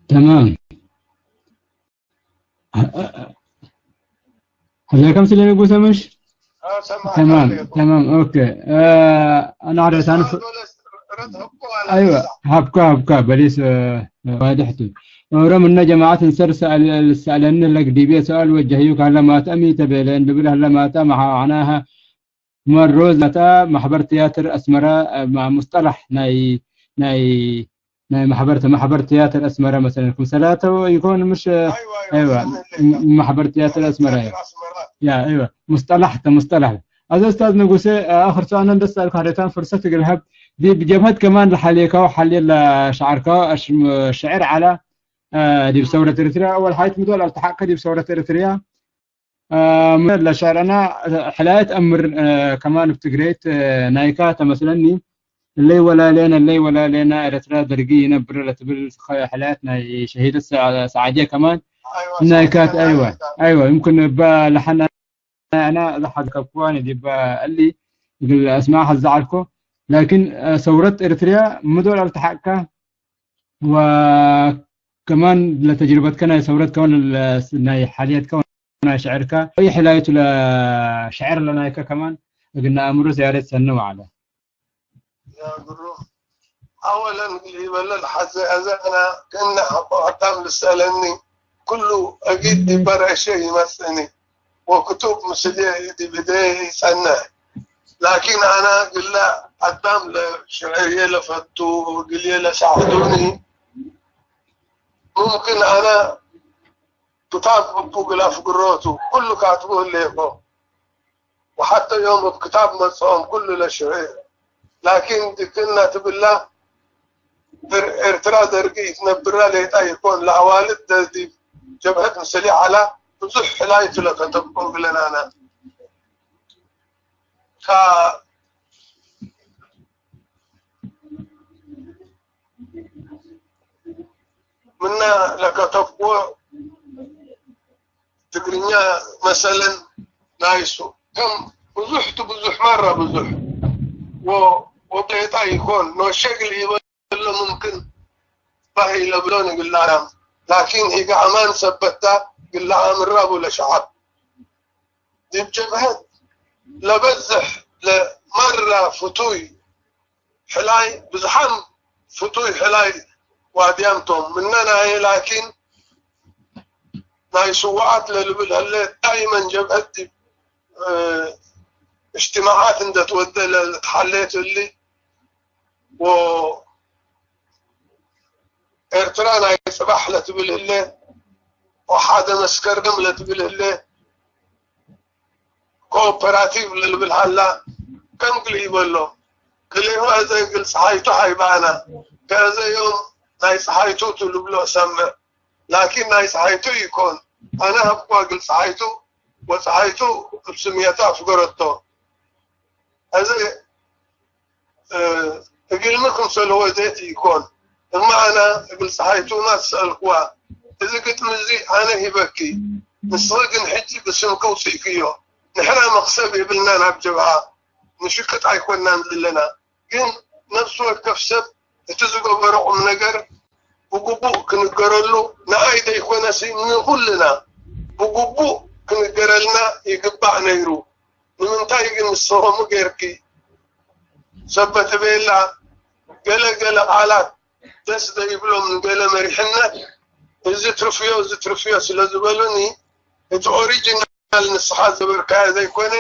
تمام. هلا كم سلة نقول سمش؟ تمام، تمام، أوكي. آه، أنا عرفت، أنا ف- أيوة، هبكا، هبكا، بليس، آه، واضح تو. ورم إن جماعة سر سأل، سألن لك دي بي سؤال وجه يوك على ما تأمي تبيلين دبل هلا ما تأمها عناها. مرة ذاتا محبر تياتر أسمرا، آه، مع مصطلح ناي، ناي، ناي محبر، محبر تياتر أسمرا مثلًا، كم سلاته يكون مش، آه، أيوة، أيوة، أيوة، محبر تياتر أسمرا، أيوة. يا، أيوة، مصطلح، كمصطلح. هذا أستاذ نقول سي، آه، آخر سؤال أنا بس أسألك هذا كان فرصة تقلها. دي بجبهة كمان لحاليكا وحالي لشعركا، أش-، شعر على، آه، دي بثورة إريتريا، أول حاجة مدول التحق دي بثورة إريتريا. آه، من لا شعر أنا حلاية أمر، آه، كمان بتقريت، آه، نايكا تمثلني. اللي ولا لنا، اللي ولا لنا، إريتريا درقي ينبر لا تبل خ-، حلايتنا شهيد السع-، سعدية كمان. أيوة، نايكات، سعدية، أيوة، نايكات. أيوة، يمكن با لحنا أنا لحد كفوان دي با اللي يقول أسماء حزعلكو. لكن، آه، ثورة إريتريا مدول التحقها وكمان لتجربة كان ثورة كون ال-، ناي حالية كون ناي شعرك. أي حلاية لا شعر لنا كمان. قلنا أمر زيارة سنة وعلى. يا قرو. أولًا اللي يبلل حزة أزانا كنا حقو حتى لسألني. كله أكيد دي برا شيء يمسني. وكتب مسلية دي بدي يسألنا. لكن أنا قل لا قدام لشعرية لفتو وقل لي لساعدوني. ممكن أنا كتاب بوق لا فقروتو. كله كاتبه ليكو. وحتى يوم بكتاب مصوم كله لشعير. لكن دكنا تبلا در-، إرترا درقي يتنبرا ليتا يكون لأوالد دي جبهة مسلي على بزح حلاية لك تبقوا لنا أنا. كا منا لك تبقوا ትግርኛ መሰለን ናይሱ ከም ብዙሕ ቲ ብዙሕ ማራ ብዙሕ ወ-፣ ወቤታ ይኮን ኖሸግል ይበሎ ምምክን ባህ ይለብሎ ንግላራም ላኪን ሂጋ ኣማን ሰበታ ግላ ኣምራ ቡ ለሸዓብ ዲብ ጀብሀት ለበዝሕ ለማራ ፍቱይ ሕላይ ብዝሓም ፍቱይ ሕላይ ዋድያም ቶም ምነናየ ላኪን ናይ ስዋኣት ለልብል ህለ ዳይመን ጀብሀት ዲብ እጅትማዓት እንደ ትወደ ለልትሓሌት እሊ ወ ኤርትራ ናይ ጽባሕ ለትብል ህለ ወሓደ መስከረም ለትብል ህለ ኮኦፐራቲቭ ለልብል ሃላ ከም ግልኢ በሎ ክልኢሆ እዘ እግል ፀሓይቱ ሃይባና ከእዘ ዮም ናይ ፀሓይቱ ትልብሎ እሰምዕ ላኪን ናይ ፀሓይቱ ይኮን ኣነ ሃብኳ እግል ፀሓይቱ ወፀሓይቱ እብ ስምየታ ኣፍገረቶ እዘ እግልሚ ክምሰልዎ ዘይት ይኮን እማ ኣና እግል ፀሓይቱ ናት ሰእልክዋ እዚ ግጥሚ እዚ ኣነ ሂበኪ ንስኺ ግን ሕጂ ብስምኪ ውፅእክዮ ንሕና መክሰብ የብልናን ኣብ ጀብሃ ንሽቅጥ ኣይኮናን ዘለና ግን ነፍሲ ወከፍ ሰብ እቲ ዝገበሮ ቁም ነገር ብግቡእ ክንገረሉ ንኣይ ዘይኮነሲ ንኩልና ብግቡእ ክንገረልና ይግባእ ነይሩ ንምንታይ ግን ንስኸሙ ገይርኪ ሰበትቤላ ገለ ገለ ቃላት ደስ ዘይብሎም ንገለ መሪሕነት እዚ ትርፍዮ እዚ ትርፍዮ ስለ ዝበሉኒ እቲ ኦሪጂናል ንስኻ ዘበርካዮ ዘይኮነ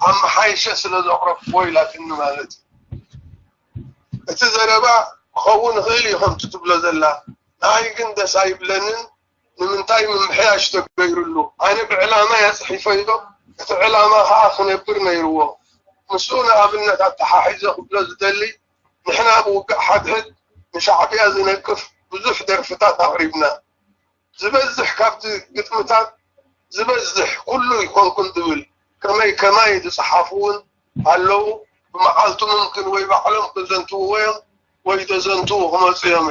ኣመሓይሸ ስለ ዘቕረብክዎ ኢላትኒ ማለት እዩ እቲ ዘረባ ክኸውን ይኽእል እዩ ከምቲ ትብሎ ዘላ ንኣይ ግን ደስ ኣይብለንን ንምንታይ ምምሕያሽ ተገይሩሉ ኣነ ብዕላማ እያ ፅሒፈዮ እቲ ዕላማ ከዓ ክነብር ነይርዎ ምስኡ ንኣብነት ኣተሓሒዘ ክብሎ ዝደሊ ንሕና ብውግእ ሓድሕድ ንሻዕብያ ዝነቅፍ ብዙሕ ደርፍታት ኣቕሪብና ዝበዝሕ ካብቲ ግጥምታት ዝበዝሕ ኩሉ ይኮንኩን ዝብል ከመይ ከማይ ዝፀሓፉ እውን ኣለዉ ብመዓልቱ ምምክን ወይ ባዕሎም ክዘንትውዎ እዮም ወይ ዘዘንትዉ ክመፁ እዮም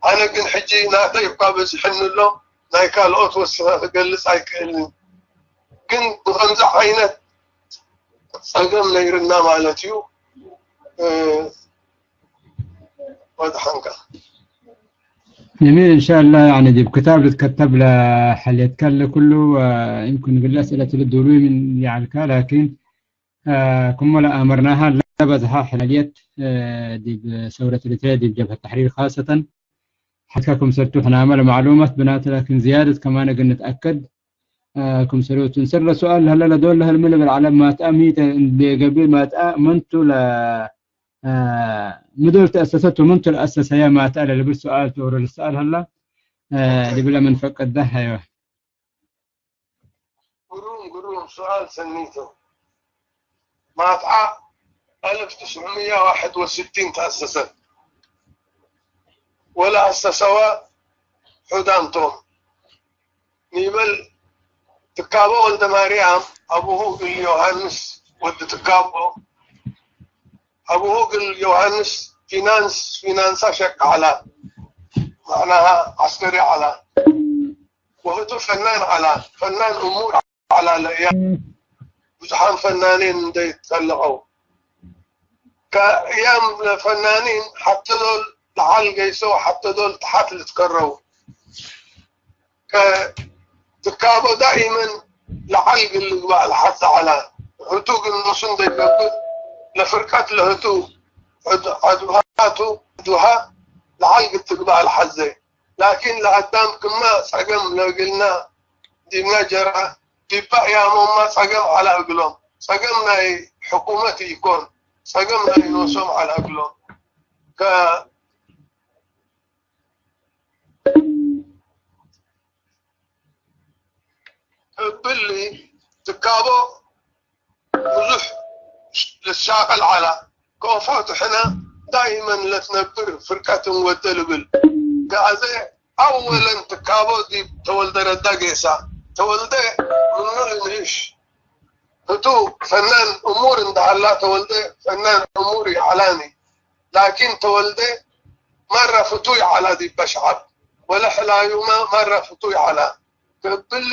ኣነ ግን ሕጂ ናተይ እኳ በዚሕኒ ኣሎ ናይ ካልኦት ወሲኸ ክገልፅ ኣይክእልን ግን ብከምዚ ዓይነት ፀገም ነይርና ማለት እዩ ወድሓንካ جميل، إن شاء الله. يعني، ዲብ ክታብ ልትከተብ ለሐልየትካ ለኩሉ፣ አ፣ يمكن ግለ ኣስእለት ልድውሉ ምን ይዓልካ፣ ላኪን፣ አ፣ ክሞ ለአመርናሃ ለበዝሓ ሕላልየት፣ አ፣ ዲብ ሰውረት ኤሪትርያ፣ ዲብ ጀብሀት ተሕሪር ካሰተን፣ ሐትካ ክምሰልቱ ሕናመ ለማዕሉማት ብናተ፣ ላኪን ዝያደት ከማነ ግን ንትአከድ፣ አ፣ ክምሰልቱ እንሰር ለሱኣል ሀለ ለዶል ለህልሚ ልብል ዐለ ማትአ ሚተ እንዴ ገብእ ማትአ መንቱ ለ አ፣ ምድር ተአሰሰት ወመንቱ ለአሰሰያ ማትአ ለልብል ሱኣል ተወረ ልሰኣል ሀላ፣ አ፣ ኦኬ። ልብለ ምን ፈቀደ፣ አይዋ። ግሩም፣ ግሩም ሱኣል ሰኒቱ። ማትዓ አልፍ ትስዕ ምያ ዋሕድ ወስቲን ተአሰሰት። ወለአሰሰዋ ሑዳንቶም ኒበል ትካቦ ወልደ ማርያም፣ አቡሁ እግል ዮሃንስ ወዲ ትካቦ፣ አቡሁ እግል ዮሃንስ ፊናንስ፣ ፊናንሳ ሸቅ ዐላ፣ መዕናሃ ዐስከሪ ዐላ፣ ወህቱ ፈናን ዐላ፣ ፈናን እሙር ዐላ ለእያ፣ ብዙሓን ፈናኔን እንደ ይጠለቀው፣ ከእያም ፈናኒን ሐተ ዶል ለዓል ገይሶ ሐተ ዶል ተሓት ልትከረው። ከ-፣ ትካቦ ዳኢመን ለዓል ግን ልግባእ ለሓዘ ዐላ። ህቱ ግን ኖሱ እንደ ይገብእ ለፍርቀት ለህቱ ዐድ-፣ ዐድሃቱ፣ ዐድሃ ለዓል ግን ትግባእ ለሓዘ። ላኪን ለአዳም ክመ ጸገም ለእግልና ዲብና ጀራ፣ ዲባ እያሞማ ጸገም ዐላ እግሎም። ጸገም ናይ ሕኩመት ኢኮን፣ ጸገም ናይ ኖሶም ዐላ እግሎም። ከ-፣ እብሊ ትካቦ ብዙሕ ልትሻቀል ዐላ። ከኦፎቱ ሕነ ዳይመን ለትነብር ፍርቀት እንወደ ልብል። ከአዘ አወለን ትካቦ ዲብ ተወልደ ረዳ ጌሳ። ተወልደ ምኑ ልንእሽ። ህቱ ፈናን እሙር እንደሃላ ተወልደ ፈናን እሙር ይዐላኒ። ላኪን ተወልደ መረ ፍቱይ ዐላ ዲበ ሸዐብ። ወለ ሕላዩመ መረ ፍቱይ ዐላ። ከእብሊ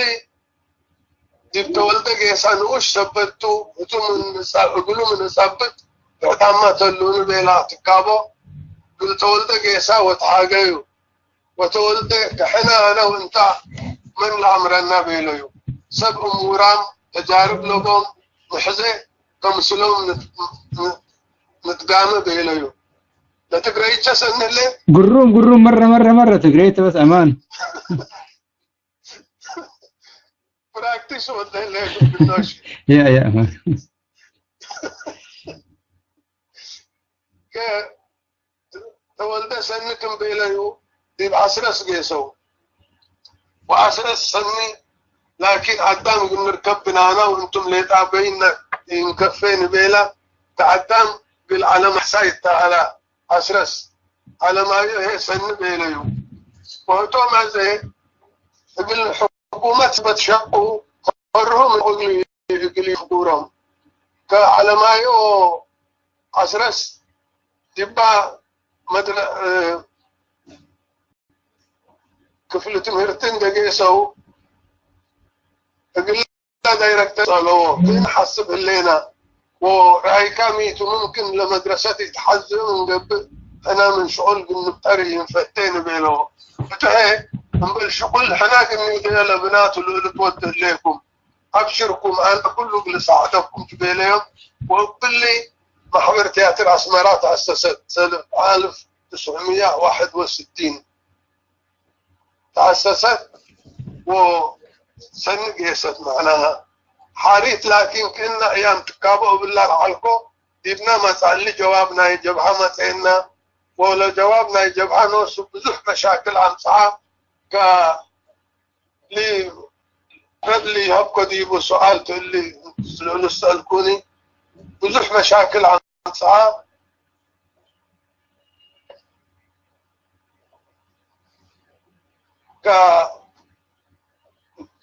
ዲብ ተወልደ ጌሳ ንኡሽ ሰበትቱ፣ ህቱ ምን እጻ-፣ እግሉ ምን እጸብጥ ብዕዳማ ተሉኒ ቤላ ትካቦ፣ እግል ተወልደ ጌሳ ወትሃገዩ። ወተወልደ ከሕነ አነ ወእንታ መን ለአምረና ቤለዩ። ሰብ እሙራም ተጃርብ ለቦም ንሕዜ ከምስሎም ንት-፣ ን-፣ ንትጋመ ቤለዩ። ለትግረይቸ ሰንህሌ ግሩም፣ ግሩም፣ መረ፣ መረ፣ መረ፣ ትግረይት በስ አማን። ፕራክቲስ ወደለ ግብኖሽ። ያ፣ ያ፣ አማን። ከ-፣ ተወልደ ሰኒ ክም ቤለዩ ዲብ አስረስ ጌሰው። ወአስረስ ሰኒ ላኪን አዳም እግል ንርከብ ብናና ወእንቱም ሌጣ በይነ ኢንከፌ ንቤላ፣ ተአዳም እግል ዐለም አሕሳይ ተአላ አስረስ ዐለማዮ ህዬ ሰኒ ቤለዩ። ወህቶም አዜ እግል ሕኩመት በትሸቁ ፈርሁ ምን እግል፣ እግል ይሕጉሮም። ከዐለማዮ አስረስ ዲባ መድረ-፣ እ፣ ክፍሊ ትምህርትን ደጌሰው እግላ ዳይረክተር ጸለዎ። ግን ሐስብ ህሌና ወረአይካ ሚቱ ምምክን ለመድረሰት ይትሐዝም እንገብእ ሕና ምን ሽቁል ግን ንብጠር ይንፈቴ ንቤለዎ። እትሐ እምበል ሽቁል ሕና ግን ንግደለ ብናቱ ልእልት ወድ ህሌኩም። አብሽርኩም፣ አነ ኩሉ እግል ሳዕደኩም ትቤለዮም። ወእብሊ ማሕበር ትያትር አስመራ ተአሰሰት ሰነ አልፍ ትስዕ ምያ ዋሕድ ወስቲን ተአሰሰት ወሰኒ ጌሰት። መዕናሃ ሓሪት ላኪን ክእና እያም ትካቦ እብላ ለዓልኮ ዲብና መጽአሊ ጀዋብ ናይ ጀብሃ መጽኤና። ወለ ጀዋብ ናይ ጀብሃ ኖሱ ብዙሕ መሻክል አምጽአ። ከ-፣ ሊ-፣ ረድ ሊሀብኮ ዲቡ ሱኣል ትእሊ ልስአልኩኒ ብዙሕ መሻክል አምጽአ። ከ-፣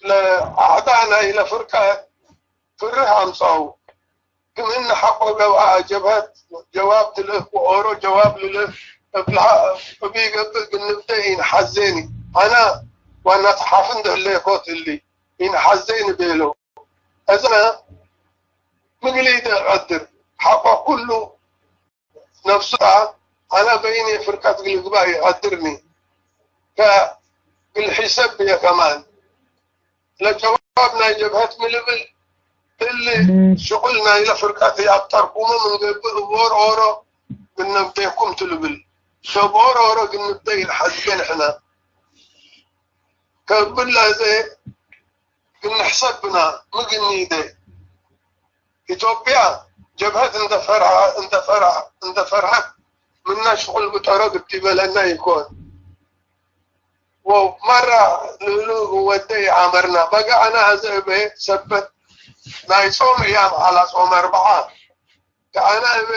ለአዕዳ ናይ ለፍርቀ ፍርህ አምጽአው። ክም እነ ሐቆ ገብአ ጀብሀት ጀዋብ ትልእክ ወኦሮ ጀዋብ ልልእክ እብልሃ እብ ገብእ ግንብተ ኢንሐዜኒ። አና ዋና ጸሓፊ እንደ ህሌኮት እሊ ኢንሐዜኒ ቤሎ። እዝነ ምግሊ ኢደ እቀድር ሐቆ ኩሉ ነፍሱ ታ አና በይኔ ፍርቀት ልግባእ ይቀድርኒ። ከ-፣ ግልሒ ሰብ እየ ከማን። ለጀዋብ ናይ ጀብሀት ምልብል እሊ ሽቁል ናይ ለፍርቀት ኣብ ጠርኩሞ ምንገብእ እብ ኦርኦሮ ግነብደኩም ትልብል። ሰብ ኦርኦሮ ግንብደ ኢልሓዝገ ንሕና። ከብል ላዘ ግንሕሰብና ምግኒደ። ኢትዮጵያ ጀብሀት እንተፈርሃ-፣ እንተፈርሃ-፣ እንተፈርሃት ምና ሽቁል ብጠረግ እትበለና ይኮን። ወማራ ልሉ ወደ ይኣመርና። በጋ ኣና ኣዘ እበ ሰበት ናይ ጾም እያም ዓላ ጾም ኣርብዓ። ከኣና እበ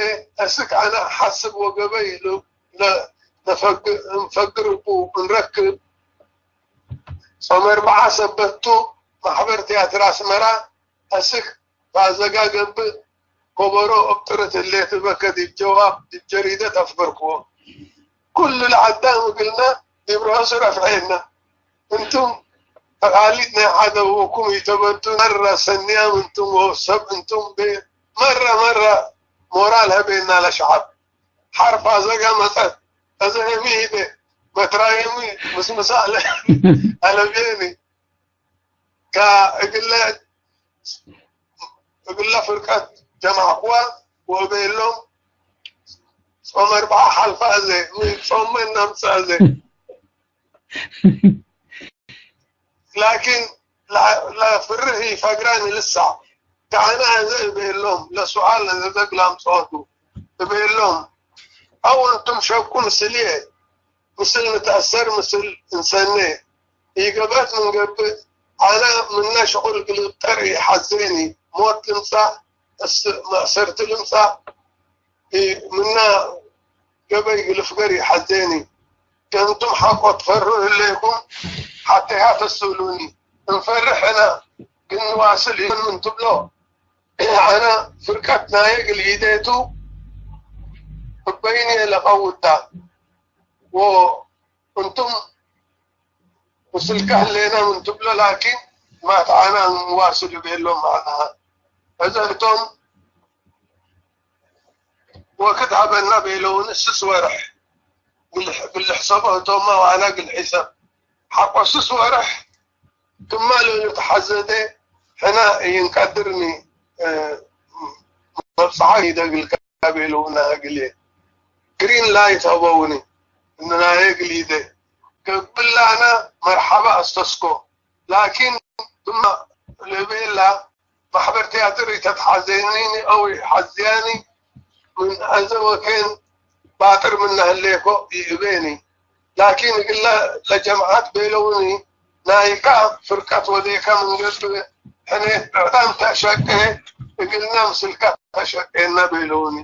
እስክ ኣና ሓስብ ወገበይ ሉ ለ-፣ ነፈግ-፣ እንፈግር እቡ እንረክብ። ጾም ኣርብዓ ሰበቱ ማሕበር ትያትር ኣስመራ እስክ ባዘጋ ገብእ ኮበሮ እብ ጥርት እሌት እበከ ዲብ ጀዋብ ዲብ ጀሪደት ኣፍገርክዎ። ኩሉ ለዓዳም እግልና ዲብ ርሑስ ረፍዔና። እንቱም ተቓሊድ ናይ ዓደውኩም ይተበቱ መራ ሰንያም እንቱም ወሰብ እንቱም ቤ-፣ መራ መራ ሞራል ሀቤና ለሸዓብ። ሓርፋ ዘጋ መጸት። እዘ ህሚ ሂደ መትራየሚ ምስምሳ ኣለ-፣ ኣለብየኒ። ከእግለ፣ እግለ ፍርቀት ጀማዕኩዋ ወእቤሎም ጾም ኣርብዓ ሓልፋ እዘ፣ ጾመ እናምጽእ እዘ። ላኪን ላ-፣ ላፍርህ ይፈግራን ልሳዕ። ከኣና እዘ እቤሎም ለሱዓል እዘ ግላም ጸወቱ እቤሎም። ኣው እንቱም ሸቁ ምስልየ፣ ምስል ንትኣሰር ምስል እንሰኔ። ይገብአት ምንገብእ፣ ኣነ ምነ ሽቁል ግልብጠር ይሓዜኒ። ሞት ልምጻእ፣ እስ-፣ ማእሰርቲ ልምጻእ፣ እ፣ ምነ ገበይ ግልፍገር ይሓዜኒ። ከምቱም ሓቆ ትፈርሁ ህሌኩም፣ ሓተያ ተስእሉኒ። እንፈርሕ ሕና፣ ግን ንዋስል ይኹን ምን ትብሎ? ኣነ ፍርቀት ናየ ግልኢደቱ እበይን እየ ለቐውታ። ወእንቱም ምስልካ ህሌና ምን ትብሎ፣ ላኪን ማትዓና ንዋስል ቤሎም። ኣና እዘ እቶም ወክድ ሃበና ቤለውን እስስ ወርሕ ግልሕ-፣ ግልሕሰቦ እቶማ ዋና ግልሒሰብ ሓቆ ስስ ወርሕ ክማ ልእሉ ተሓዘተ ሕና ይንቀድርኒ፣ እ፣ መብጽዓ ይደግልካ ቤለውና እግል ግሪን ላይት ሀበውኒ። እናየ ግሊደ ከብላና መርሓባ ኣስተስኮ። ላኪን ድማ ልቤላ ማሕበር ትያትር ይተትሓዘኒ ኣው ሓዝያኒ ምን ኣዘ ወኬን ባጥር ምናህሌኮ ይእቤኒ። ላኪን እግላ ለጀምዓት ቤለውኒ ናይካ ፍርቀት ወዴካ ምንገብእ ሕኔት ብዕዳም ተሸቄ እግልና ምስልካ ተሸቄና ቤለውኒ።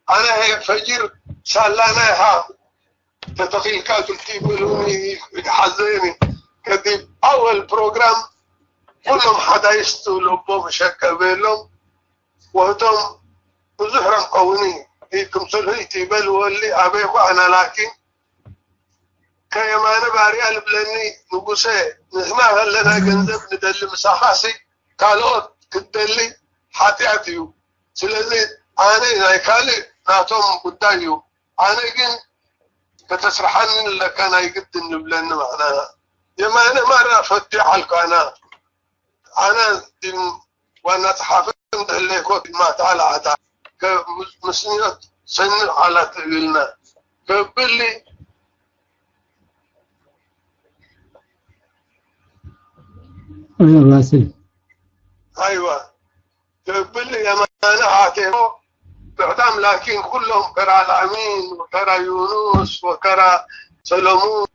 ኣነ ሄ ፈጅር ሳላና ኢኻ ተተኺልካ ግልቲ በሉኒ፣ ሓዘኒ። ከዲብ ኣወል ፕሮግራም ኩሎም ሓዳይስቱ ልቦም ሸቀ ቤሎም ወህቶም ብዙሕ ረምቀውኒ። ክምስልሁ ይትበል ወሊ ኣበይኩ ኣና ላኪን ከየማነ ባርያ ልብለኒ ንጉሰ፣ ንሕና ከለና ገንዘብ ንደሊ ምሳኻሲ ካልኦት ክትደሊ ሓጢኣት እዩ። ስለዚ ኣነ ናይ ካልእ ናቶም ጉዳይ እዩ። ኣነ ግን ከተስርሓኒ ኣለካ ናይ ግድን ንብለኒ ማዕና። የማነ ማራ ፈቲሓልካ ኣና። ኣነ ድም ዋና ጸሓፊ እንተህለይኮ ድማ ተዓላዓታ ከምስንዮት ሰኒ ዓላ ትእግልና ከብሊ። ኣዮ ራስል። ኣይዋ። ከብል የማነ ኣቴሞ ብዕዳም ላኪን ኩሎም ከራ ለኣሚን ወከራ ዩኑስ ወከራ ሰለሙን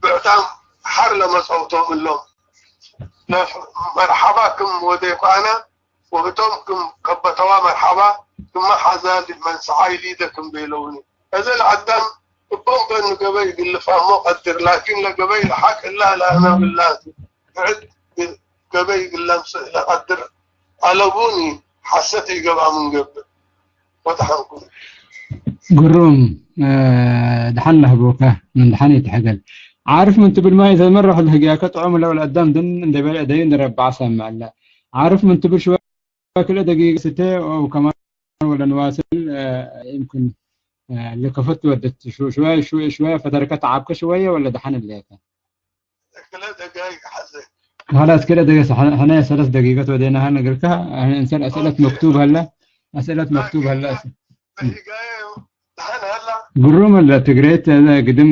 ብዕዳም ሓር ለመጸውቶም እሎም። መርሓባ ክም ወደይኳና ወህቶም ክም ከበተዋ መርሓባ ክማ ሓዛ መንስዓይ ሊደ ክም ቤለውኒ። እዘ ለኣዳም እቦም በን ገበይ ግልፋሞ ቀድር ላኪን ለገበይ ለሓቅ እላ ለአነብላቱ ብዕድ ገበይ ግለምስእ ለቀድር ኣለቡኒ ሓሰት ይገብኣ ምንገብእ ወተሓንኩ። ግሩም። ደሓን ለህቦካ ምን ደሓን ይትሐገል። ዓርፍ ምን ትብል ማይ ተመረሕ ለህግያከ ጥዑም ለወል አዳም ድን እንደበለ እደዩ እንደረባዕ ሰምዕ አለ። ዓርፍ ምን ትብል ሽወ ክልተ ደቂቅ ስተ ወከማን ወለ ንዋስል ይምክን። اللي كفت ودت شو شوية شوية شوية فتركت عابك شوية ولا دحين اللي ثلاث دقائق حزة خلاص كده دقيقة حنا ثلاث دقيقات وديناها نقركها. الإنسان أسئلة مكتوب هلا، أسئلة مكتوب هلا. دقيقة دحين هلا ግሩም ኣለ ትግሬት ግድም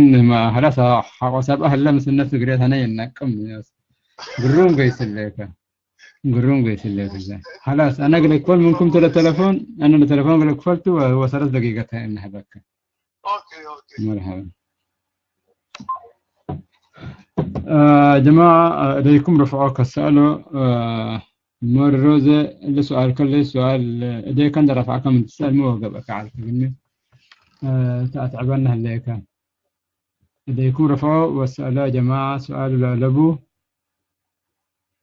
ሀላስ ሓቆሳብ ኣህለ ምስነት ትግሬት ኣነ የናቅም ግሩም ገይስለከ ግሩም ገይስለከ ሀላስ ኣነ ግለ ክፈል ምንኩም ተለ ተለፎን ኣነ ለተለፎን ግለ ክፈልቱ ወሰረት ደቂቀት እንህበከ اوكي اوكي مرحبا. آه جماعة، آه، إليكم رفعوا كسألوا، آه، مرة زي اللي سؤال كل سؤال، آه، إليك أنت رفعك من تسأل مو وقبك على الفيلم. آه، تعتعبنا هليك. إليكم رفعوا وسألوا يا جماعة سؤال لبو.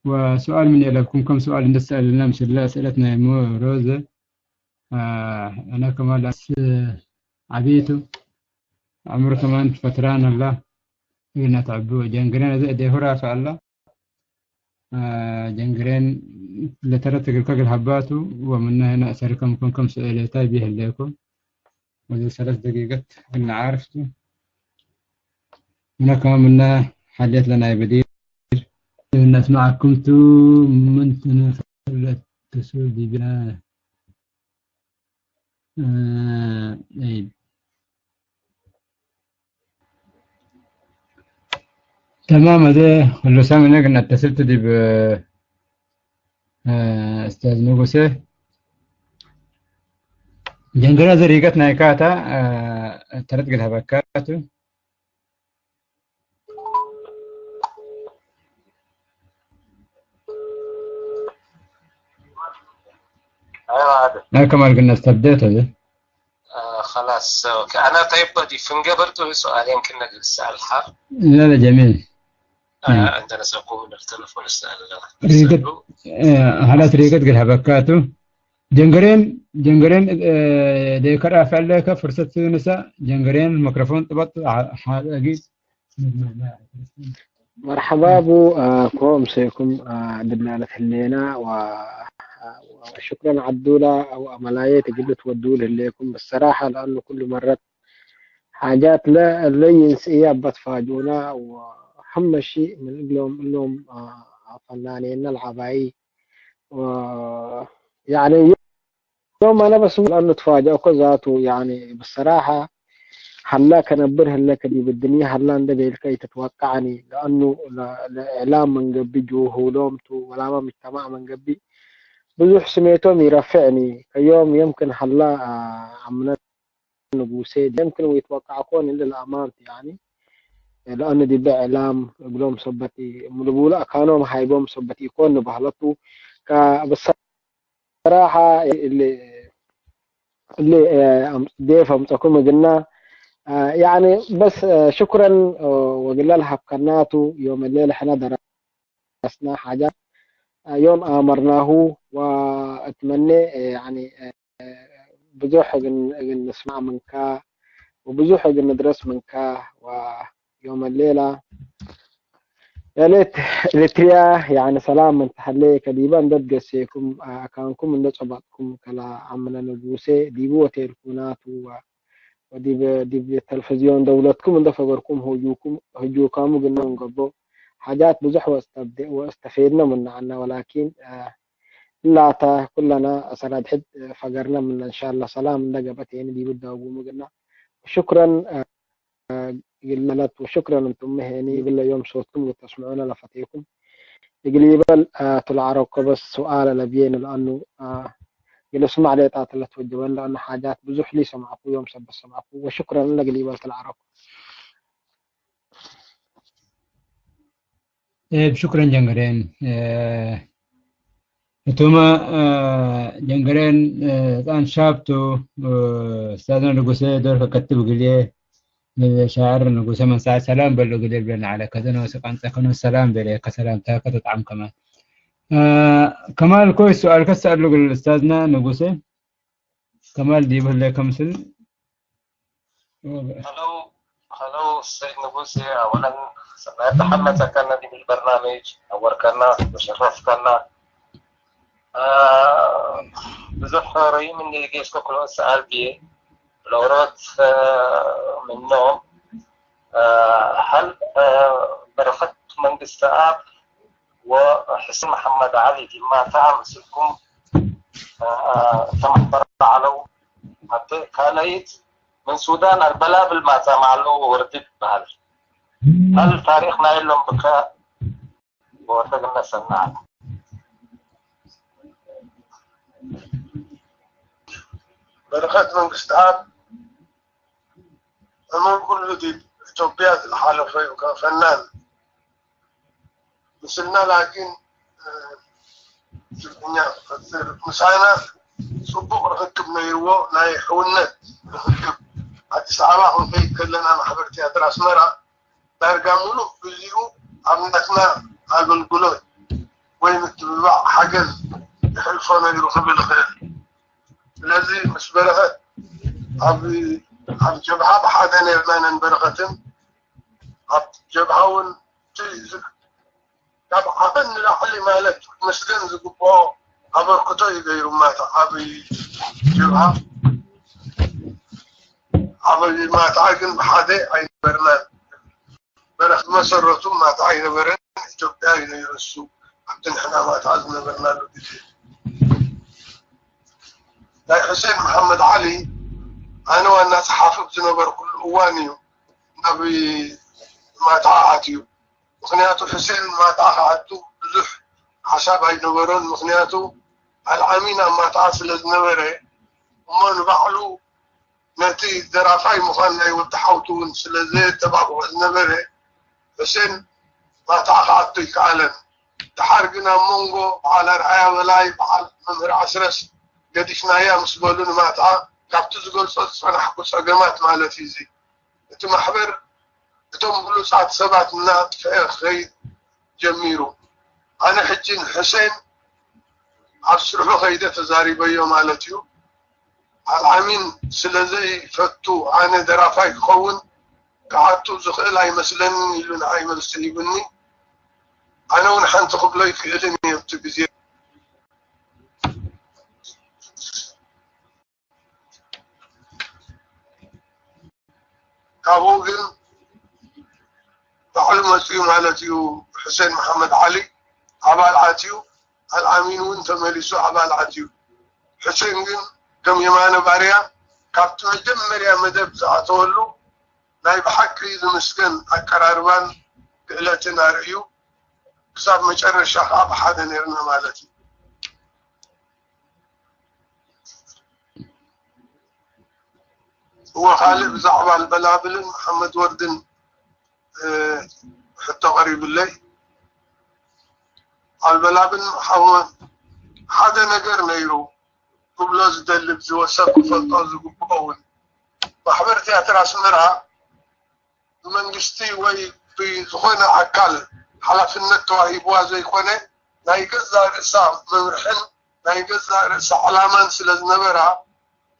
وسؤال من يلبكم كم سؤال نسأل لنا مش لا أسئلتنا مو روزة. آه، أنا كمان لس عبيتو. عمر كمان فتران الله. إنها تعبوا جنجرين زي دي هو رافع الله. ጀንግሬን ለተረት እግር ከግል ሀባቱ ወምና ህና እሰርከም ኮንከም ስእለታይ ቢህለኩም ወዚ ሰለስት ደቂቀት ግና ዓርፍቱ ምና ከማ ምና ሓልየት ለናይ በዲር ነስማዕኩም ቱ ምን ትንፈለት ትሱ ዲብና ተማም እዚ ኩሉ ሰብ እነ ግን ኣተስልቲ ዲብ እስታዝ ንጉሴ ጀንግራ ዘሪገት ናይ ካታ ተረት ግድ ሃበካቱ أيوة هذا ናይ ከማል ግን ኣስተብደት እዚ آه خلاص اوكي انا طيب بدي فنجبرت سؤال يمكن نجلس على الحر لا لا جميل آه عندنا سقوم من التلفون اسال ريقد هلا ريقد قد هبكاتو ጀንገሬን ጀንገሬን ደከራ ፈለከ ፍርሰት ንሳ ጀንገሬን መክሮፎን ጥበጥ ሓቂ مرحبا بو آه، كوم سيكم آه، عددنا لتهلينا و آه، وشكرا عدولا او عملايه تجد تودول هليكم بالصراحه لانه كل مره حاجات لا لا ينسي بتفاجئونا واهم شيء من اليوم اليوم آه، فنانين العباي و يعني يوم انا بس لانه تفاجئ كذاته يعني بالصراحه هلا كنبر هلا كدي بالدنيا هلا انت بيلك تتوقعني لانه لا- لا اعلام من قبي جوه لومته ولا ما مجتمع من قبي ብዙሕ ስሜቶም ይረፍዕኒ ከዮም የምክን ሓላ ኣምነት ንጉሴ የምክን ወይ ተወቃዕኮን እንደ ለኣማንት ያኒ ለኣነ ዲበ ዕላም እግሎም ሰበቲ ሙሉቡሉ ኣካኖም ሃይቦም ሰበቲ ይኮን ንባህለቱ ከበሰራሓ ዴፍ ኣምፀኩም ግና ያኒ በስ ሽኩረን ወግላል ሃብከናቱ ዮም ሌለ ሕና ደራ درسنا حاجات يوم آمرناه وأتمنى يعني ብዙሕ ግን ግን ንስማዕ ምንካ وብዙሕ ግን ንድረስ ምንካ ويوم الليلة يا ليت إريتريا يعني سلام من تحلي كديبا ضد قسيكم أكانكم من ضد صباتكم كلا عمنا نبوسي ديبو وتيركونات و ወዲ ዲብ ተለፍዝዮን ደውለትኩም እንደ ፈገርኩም ህጁኩም ህጁካሙ ግና እንገቦ ሓጃት ብዙሕ ወስተብደ ወስተፌድነ ምናዓና ወላኪን ላታ ኩለና ሰራድ ሕድ ፈገርነ ምና እንሻላ ሰላም እንደ ገበት የን ዲብ ዳውጉሙ ግና ሽክረን ግለለት ወሽክረን እንቱም ሄኒ ግለ ዮም ሶትኩም ወተስምዑነ ለፈቴኩም እግል ይበል ትልዓረኮ በስ ሱኣለ ለብዬን ለአኑ ግል ስማዕ ሌጣ ተለት ወጀበን ለአኑ ሓጃት ብዙሕ ሊ ሰማዕኩ ዮም ሰበት ሰማዕኩ ወሽክረን ለግል ይበል ትልዓረኮ إيه بشكرا جنجرين إيه እቱመ ጀንገሬን ህፃን ሻብቱ ስታዝነ ንጉሰ ዶር ከከትብ ግልየ ሻዕር ንጉሰ መንሳዕ ሰላም በሎ ግልየ ብለን ዓለ ከዘነ ወሲ ቃንፀ ከነ ሰላም በለ ከሰላምታ ከተጣዕም ከማል ከማል ኮይ ሰኣል ከሰኣሉ ግል ስታዝና ንጉሰ ከማል ዲብ ህለ ከምስል هلو هلو السيد نبوسي اولا اتحمسك النبي بالبرنامج نوركنا وشرفتنا آه بزح ريم اني جيسك كل سؤال بي ለውሮት ምኖም ሀል በረኸት መንግስቲ ኣብ ወሕስን መሓመድ ዓሊ ድማ ተኣምስልኩም ተማሕበር ዓለው ኣተ ካልኣይት ምን ሱዳን ኣልበላብል ማጻ ማዕለው ወርዲ ይበሃል። ሀል ታሪኽ ናይሎም ብከ ወርደ ግነሰና በረኸት መንግስትኣብ እመን ኩሉ ዲብ ኢትዮጵያ ዝለሓለፈ እዩ ከም ፈናን ምስልና ላኪን ትግርኛ ክፈጥር ምሳና ጽቡቕ ርክክብ ነይርዎ ናይ ሕውነት ርክክብ ኣዲስ ኣበባ ክንከይድ ከለና ማሕበር ትያትር ኣስመራ ዳርጋ ሙሉእ ግዜኡ ኣብ ናትና ኣገልግሎት ወይ ምትብባዕ ሓገዝ የሕልፎ ነይሩ ክብል ይኽእል። ስለዚ ምስ በረኸት ኣብ ኣብ ጀብሃ ብሓደ ነርና ነን በረኸትን ኣብ ጀብሃ እውን እቲ ዝ- ካብ ዓቐን ንላዕሊ ማለት ክምስገን ዝግብኦ ኣበርክቶ እዩ ገይሩ ማታ ኣብ ጀብሃ ኣብ ማታ ግን ብሓደ ኣይነበርናን። በረኸት መሰረቱ ማታ ኣይነበረን ኢትዮጵያ እዩ ነይሩ እሱ ኣብቲ ንሕና ማታ ዝነበርናሉ ግዜ ናይ ሕሴን መሓመድ ዓሊ ኣነ ዋና ጸሓፊ ዝነበርኩሉ እዋን እዩ ናብ ማታ ኣትዩ። ምክንያቱ ሕሴን ማታ ክኣቱ ብዙሕ ሓሳብ ኣይነበሮን። ምክንያቱ ኣልዓሚን ኣብ ማታ ስለ ዝነበረ እሞ ንባዕሉ ነቲ ደራፋይ ምዃን ናይ ወዲ ሓውቱ እውን ስለ ዘየተባብዖ ዝነበረ ሕሴን ማታ ክኣቱ ይከኣለን። ደሓር ግን ኣብ መንጎ በዓል ኣርኣያ በላይ በዓል መምህር ኣስረስ ገዲፍናያ ምስ በሉ ንማታ ካብቲ ዝገልጾ ዝጸናሕኩ ጸገማት ማለት እዩ እዚ እቲ ማሕበር እቶም ብሉጻት ሰባት እናጥፍአ ክኸይድ ጀሚሩ ኣነ ሕጂ ንሕሴን ኣብ ስርሑ ከይደ ተዛሪበዮ ማለት እዩ ኣልዓሚን ስለ ዘይፈቱ ኣነ ደራፋይ ክኸውን ክኣቱ ዝኽእል ኣይመስለንን ኢሉ ንዓይ መልሲ ሂቡኒ ኣነ እውን ሓንቲ ክብሎ ይክእልን እየ ኣብቲ ግዜ ካብኡ ግን ባዕሉ መፅኡ ማለት እዩ ሕሴን መሓመድ ዓሊ ኣባል ኣትዩ ኣልኣሚን እውን ተመሊሱ ኣባል ኣትዩ ሕሴን ግን ከም የማነ ባርያ ካብቲ መጀመርያ መደብ ዝኣተወሉ ናይ ብሓቂ ዝምስገን ኣቀራርባን ክእለትን ኣርእዩ ክሳብ መጨረሻ ከዓ ብሓደ ነርና ማለት እዩ እወ ካልእ ብዛዕባ ኣልበላብልን መሓመድ ወርድን ሕቶ ቀሪብለይ ኣልበላብን ሓወ ሓደ ነገር ነይሩ ክብሎ ዝደልብ ዝወሰብ ክፈልጦ ዝግብኦ እውን ማሕበር ትያትር ኣስመራ ብመንግስቲ ወይ ብዝኾነ ኣካል ሓላፍነት ተዋሂብዋ ዘይኮነ ናይ ገዛእ ርእሳ መምርሕን ናይ ገዛእ ርእሳ ዕላማን ስለ ዝነበራ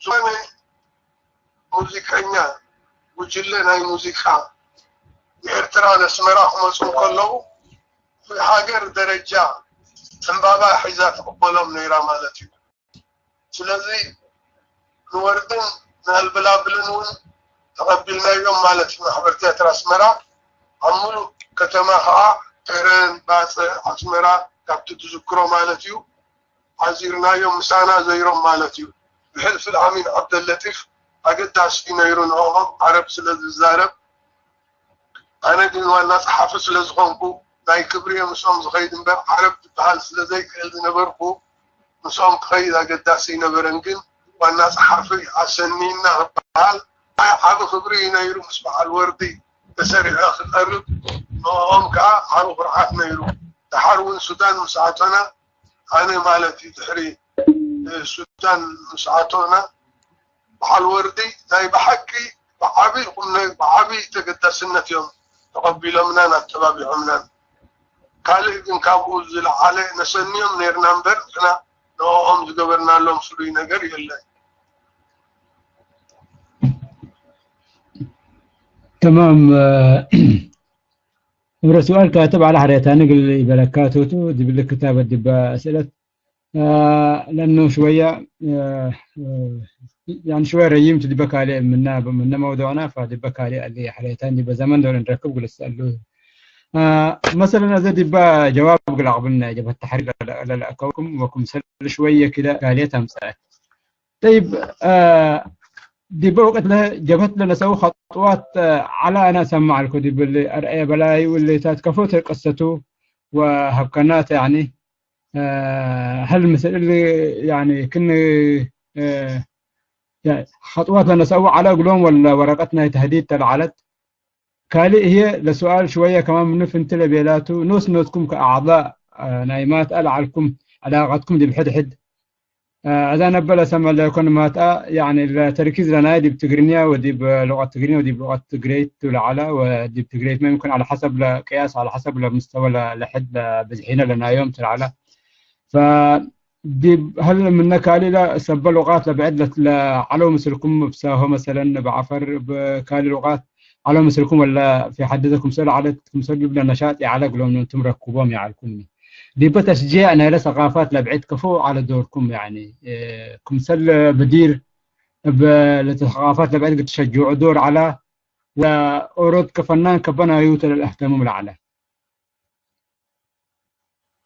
ዝኾነ ሙዚቀኛ ጉጅለ ናይ ሙዚቃ ንኤርትራ ነስመራ ክመፁ ከለዉ ብሃገር ደረጃ ዕምባባ ሒዛ ትቕበሎም ነይራ ማለት እዩ ስለዚ ንወርድን ንኣልበላብልን እውን ተቐቢልናዮም ማለት እዩ ማሕበር ትያትር ኣስመራ ኣብ ሙሉእ ከተማ ከዓ ከረን ባፅዕ ኣስመራ ካብቲ ትዝክሮ ማለት እዩ ኣዚርናዮም ምሳና ዘይሮም ማለት እዩ ብሕልፊ ልኣሚን ዓብደለጢፍ ኣገዳሲ ነይሩ ንኦም ዓረብ ስለ ዝዛረብ ኣነ ግን ዋና ፀሓፊ ስለ ዝኾንኩ ናይ ክብሪ ምስኦም ዝኸይድ እምበር ዓረብ ዝበሃል ስለ ዘይክእል ዝነበርኩ ምስኦም ክኸይድ ኣገዳሲ ኣይነበረን ግን ዋና ፀሓፊ ኣሰኒና ክበሃል ናይ ዓቢ ክብሪ እዩ ነይሩ ምስ በዓል ወርዲ ተሰሪዐ ክቐርብ ንኦም ከዓ ዓቢ ኩርዓት ነይሩ ደሓር እውን ሱዳን ምስ ኣቶና ኣነ ማለት እዩ ድሕሪ ሱዳን ምስ ኣቶና በዓል ወርዲ ናይ ብሓቂ ብዓብይ ቁምነ ብዓብይ ተገዳስነት እዮም ተቐቢሎምናን ኣተባቢዖምናን ካልእ ግን ካብኡ ዝለዓለ ነሰንዮም ነርና እምበር ንሕና ንኦም ዝገበርናሎም ፍሉይ ነገር የለን تمام እምረ ስؤال كاتب على حريتها نقل بلكاتوتو دي بالكتابة دي بأسئلة لأنه شوية يعني شوية ريمت دي بكالي منا، منا موضوعنا، فدي بكالي اللي حليتان دي بزمن دول نركب قول اسألو. آه، مثلًا إذا دي با جواب قل أقبلنا جبهة التحرير لا، لا، لا، كوكم وكم سل شوية كده قالية تمسأل. طيب، آه، دي بوقت له جبهة لنا سوي خطوات، آه، على أنا أسمع لكم دي باللي أرأي بلاي واللي تاتكفوت قصته وهبكنات يعني. آه، هل مثل اللي يعني كن، آه، يعني خطوات لنا سوي على قلوم ولا ورقتنا تهديد تلعلت؟ ካልእ እየ ለሱኣል ሽወየ ከማን ምንፍ እንትለ ቤላቱ ኖስ ኖስኩም ከኣዕዳእ ናይ ማትኣ ለዓልኩም ዕላቃትኩም ዲብ ሕድሕድ እዛ ነበለ ሰመለ ኮን ማትኣ يعني ለተርኪዝ ለናይ ዲብ ትግርኛ ወዲብ ሉቀት ትግርኛ ወዲብ ሉቀት ትግረይት ትብለ ዓላ ወዲብ ትግረይት መምክን على حسب ለቅያስ على حسب ለምስተወ ለሕድ ለብዝሒነ ለናዮም ትብለ ዓላ ፈ ዲብ ሀል ምነ ካልእ ለ ሰበ ሉቃት ለብዕድ ለዐለው ምስልኩም እብ ሳሆ መሰለን እብ ዐፈር እብ ካልእ ሉቃት ዐለው ምስልኩም ወለ ፊ ሐድዘ ክምሰል ዐለት ክምሰል ዲብ ለነሻጥ የዐለ እግሎም እንቱም ረክቦም የዐልኩም። ዲበ ተሽጂዕ ናይለ ሰቃፋት ለብዕድ ከፎ ዐለ ዶርኩም ያኒ ክምሰል ብዲር እብ ለተሰቃፋት ለብዕድ ትሸጅዑ ዶር ዐላ ወኦሮት ከፈናን ከበናዩ ተለልአህተምም ለዐለ።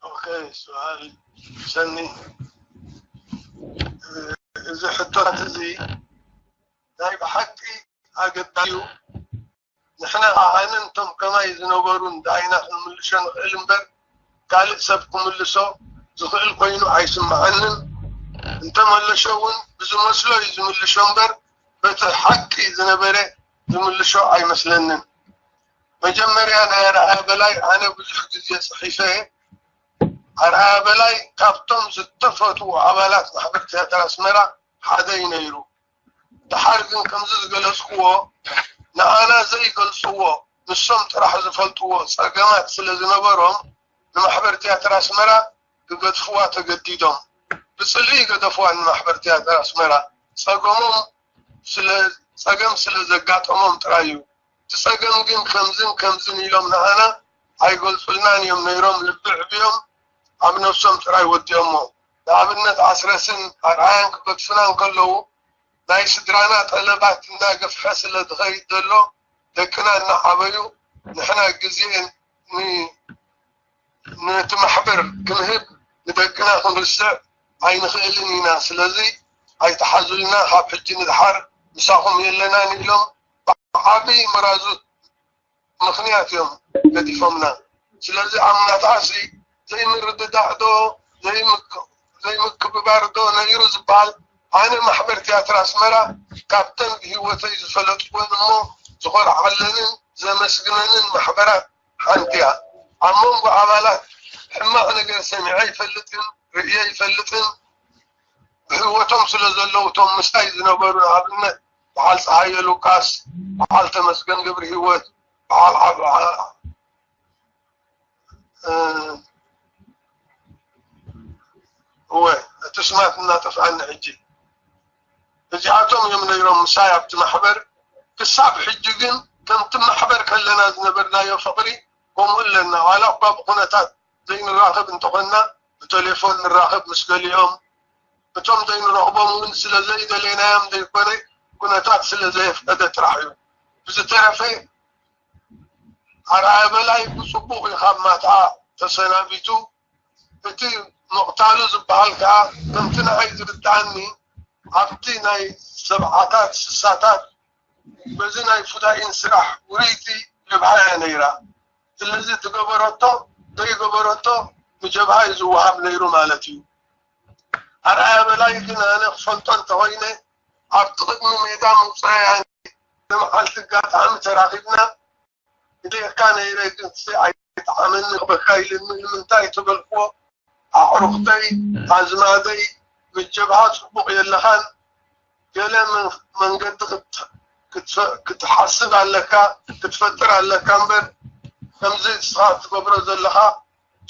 ኦኬ፣ ሱኣል ሰኒ፣ እዚ ሕቶታት እዚ ናይ ብሓቂ ኣገዳዩ። ንሕና ኣነ እንቶም ከማይ ዝነበሩ እንዳይና ክንምልሾ ንኽእል እምበር ካልእ ሰብ ክምልሶ ዝኽእል ኮይኑ ኣይስምዓንን። እንተመለሾ እውን ብዝመስሎ እዩ ዝምልሾ እምበር በቲ ሓቂ ዝነበረ ዝምልሾ ኣይመስለንን። መጀመርያ ናይ ኣርኣያ በላይ ኣነ ብዙሕ ግዜ ጽሒፈ። ኣርኣያ በላይ ካብቶም ዝተፈትዉ ኣባላት ማሕበር ትያትር ኣስመራ ሓደ እዩ ነይሩ። ደሓር ግን ከምዚ ዝገለጽክዎ ንኣና ዘይገልጽዎ ንሶም ጥራሕ ዝፈልጥዎ ጸገማት ስለ ዝነበሮም ንማሕበር ትያትር ኣስመራ ክገድፍዋ ተገዲዶም። ብጽልኢ ገደፍዋ ንማሕበር ትያትር ኣስመራ። ጸገሞም ስለ ጸገም ስለ ዘጋጠሞም ጥራይ እዩ። እቲ ጸገም ግን ከምዝን ከምዝን ኢሎም ንኣና ኣይገልጹልናን እዮም ነይሮም። ልቢ ዕብዮም ኣብ ነብሶም ጥራይ ወዲኦሞ። ንኣብነት ኣስረስን ኣርኣያን ክገድፉና እንከለዉ ናይ ስድራና ጠለባት እናገፍሐ ስለ ዝኸይድ ዘሎ ደቅና እናዓበዩ ንሕና ግዜ ን ነቲ ማሕበር ክንህብ ንደቅና ክንርስዕ ኣይንኽእልን ኢና። ስለዚ ኣይትሓዙልና፣ ካብ ሕጂ ንድሓር ምሳኹም የለናን ኢሎም ብዓቢ መራዙት ምኽንያት እዮም ገዲፎምና። ስለዚ ኣብ ናትኣሲ ዘይምርድዳእ ዶ ዘይምክብባር ዶ ነይሩ ዝበሃል ኣነ ማሕበር ትያትር ኣስመራ ካብተን ብህይወተይ ዝፈለጥወን እሞ ዝኾርዓለንን ዘመስግነንን ማሕበራት ሓንቲ እያ። ኣብ መንጎ ኣባላት ሕማቕ ነገር ሰሚዐ ኣይፈልጥን፣ ርእየ ኣይፈልጥን። ብህይወቶም ስለ ዘለዉ እቶም ምሳይ ዝነበሩ ንኣብነት በዓል ፀሃየ ሉቃስ፣ በዓል ተመስገን ገብረ ህይወት፣ በዓል እወ እቲ ስማት እናጠፍኣኒ ሕጂ እዚኣቶም እዮም ነይሮም ምሳይ ኣብቲ ማሕበር ክሳብ ሕጂ ግን ከምቲ ማሕበር ከለና ዝነበርናዮ ፍቕሪ ከምኡ ኣለና ዋላ እኳ ብኩነታት ዘይንራኸብ እንተኾንና ብቴሌፎን ንራኸብ ምስ ገሊኦም እቶም ዘይንረኽቦም እውን ስለ ዘይደለናዮም ዘይኮነ ኩነታት ስለ ዘየፍቀደ ጥራሕ እዩ ብዝተረፈ ኣርኣያ በላይ ብፅቡቕ እዩ ካብ ማትኣ ተሰናቢቱ እቲ ምቕታሉ ዝበሃል ከዓ ከምቲ ንዓይ ዝርድኣኒ ኣብቲ ናይ ሰብዓታት ስሳታት በዚ ናይ ፉዳኢን ስራሕ ውርይቲ ጀብሃ እያ ነይራ ስለዚ ዝገበረቶ ዘይገበረቶ ንጀብሃ እዩ ዝወሃብ ነይሩ ማለት እዩ ኣርኣያ በላይ ግን ኣነ ክፈልጦ እንተኾይነ ኣብቲ ቅድሚ ሜዳ ምውፃእ እያ መዓልቲ ኣጋጣሚ ተራኺብና ኢለካ ነይረ ግን ኣይጠዓመኒ ክበካ ኢልኒ ንምንታይ ተበልክዎ ኣዕሩኽተይ ኣዝማደይ ምስ ጀብሃ ፅቡቕ የለኻን ገለ መንገዲ ክትሓስብ ኣለካ ክትፈጥር ኣለካ እምበር ከምዚ ንስኻ ትገብሮ ዘለኻ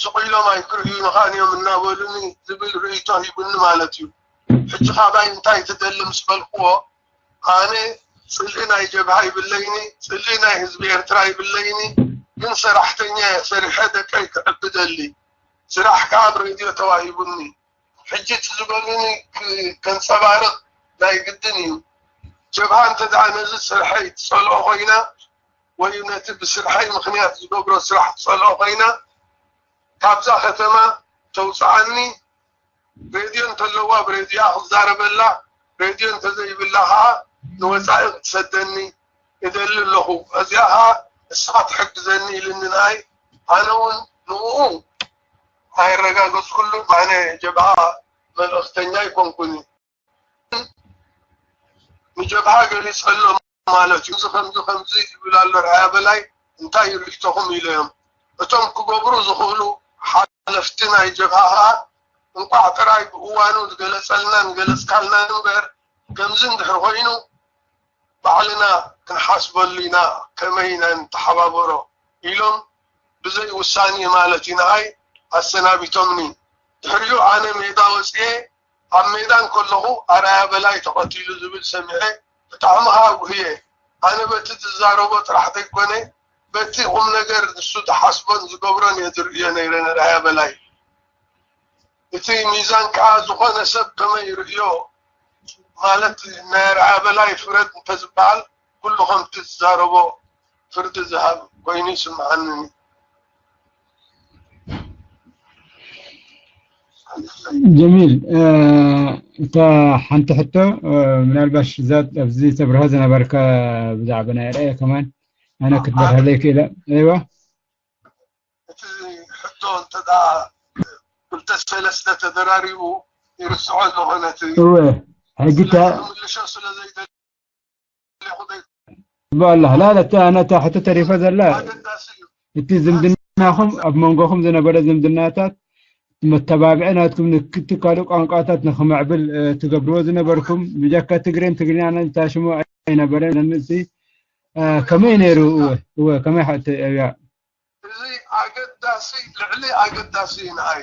ስቕ ኢሎም ኣይክርእዩንኻን እዮም እናበሉኒ ዝብል ርእይቶ ሂቡኒ ማለት እዩ። ሕጂ ካባይ እንታይ ትደሊ ምስ በልክዎ ኣነ ፅልኢ ናይ ጀብሃ ይብለይኒ፣ ፅልኢ ናይ ህዝቢ ኤርትራ ይብለይኒ፣ ግን ሰራሕተኛ እየ ሰሪሐ ደቀይ ክዕቢ ደሊ። ስራሕ ከዓ ኣብ ሬድዮ ተዋሂቡኒ። ሕጂ እቲ ዝበሉኒ ከንፀባርቕ ናይ ግድን እዩ። ጀብሃ እንተ ደኣ ነዚ ስርሐይ ትጸልኦ ኮይና፣ ወይ ነቲ ብስርሐይ ምኽንያት ዝገብሮ ስራሕ ትጸልኦ ኮይና፣ ካብዛ ከተማ ተውፅኣኒ። ሬድዮ እንተለዋ ብሬድዮኣ ክዛረበላ፣ ሬድዮ እንተዘይብላ ከዓ ንወፃኢ ክትሰደኒ እደሊ ኣለኹ። እዚኣ ከዓ ንስኻ ትሕግዘኒ ኢልኒ ንኣይ፣ ኣነ እውን ንኡ ኣየረጋገፅኩሉን። ኣነ ጀብሃ መልእኽተኛ ኣይኮንኩን። ንጀብሃ ገሊፀሎም ማለት እዩ። እዚ ከምዚ ከምዚ ይብል ኣሎ ርኣያ በላይ፣ እንታይ ርእይቶኹም ኢለዮም። እቶም ክገብሩ ዝኽእሉ ሓለፍቲ ናይ ጀብሃ ከዓ እንቋዕ ጥራይ ብእዋኑ ዝገለፀልናን ገለፅካልናን እምበር፣ ከምዚ እንድሕር ኮይኑ ባዕልና ክንሓስበሉ ኢና፣ ከመይ ኢና ንተሓባበሮ ኢሎም ብዘይ ውሳኔ ማለት እዩ ንኣይ ኣሰናቢቶምኒ። ድሕሪኡ ኣነ ሜዳ ወፅኤ ኣብ ሜዳ እንከለኹ ኣርኣያ በላይ ተቐቲሉ ዝብል ሰሚዐ ብጣዕሚ ከዓ ጉህየ። ኣነ በቲ ዝዛረቦ ጥራሕ ዘይኮነ በቲ ቁም ነገር ንሱ ዝሓስቦን ዝገብሮን እየ ዝርእዮ ነይረ ንርኣያ በላይ። እቲ ሚዛን ከዓ ዝኾነ ሰብ ከመይ ይርእዮ ማለት ናይ ኣርኣያ በላይ ፍረድ እንተዝበሃል ኩሉ ከምቲ ዝዛረቦ ፍርዲ ዝሃብ ኮይኑ ይስምዓኒ። ጀሚል፣ እታ ሓንቲ ሕቶ ምናልባሽ እዛ ኣብዚ ተብርሃ ዝነበርካ ብዛዕባ ናይ ርኣየ ከማን ኣነ ክትበርሃለይ ክኢለ። እዋ እቲ ሕቶ እንተ ደኣ ክልተ ሰለስተ ተደራሪቡ ይርስዖ ኣለኹ ነቲ እወ ሕጂ እታ ክምልሾ ስለ ዘይደሊ ኣለኹ። ላላ እታ ነታ ሕቶ ተሪፈ ዘላ ኣገዳሲ እዩ። እቲ ዝምድናኹም ኣብ መንጎኹም ዝነበረ ዝምድናታት መተባብዒ ናትኩም ንክትካሉ ቋንቋታት ንክምዕብል ትገብርዎ ዝነበርኩም ብጀካ ትግሬን ትግርኛን ታሽሙ ኣይነበረን። ንሲ ከመይ ነይሩ? እወ እወ ከመይ ሓ- እያ እዚ ኣገዳሲ ልዕሊ ኣገዳሲ እዩ ንዓይ።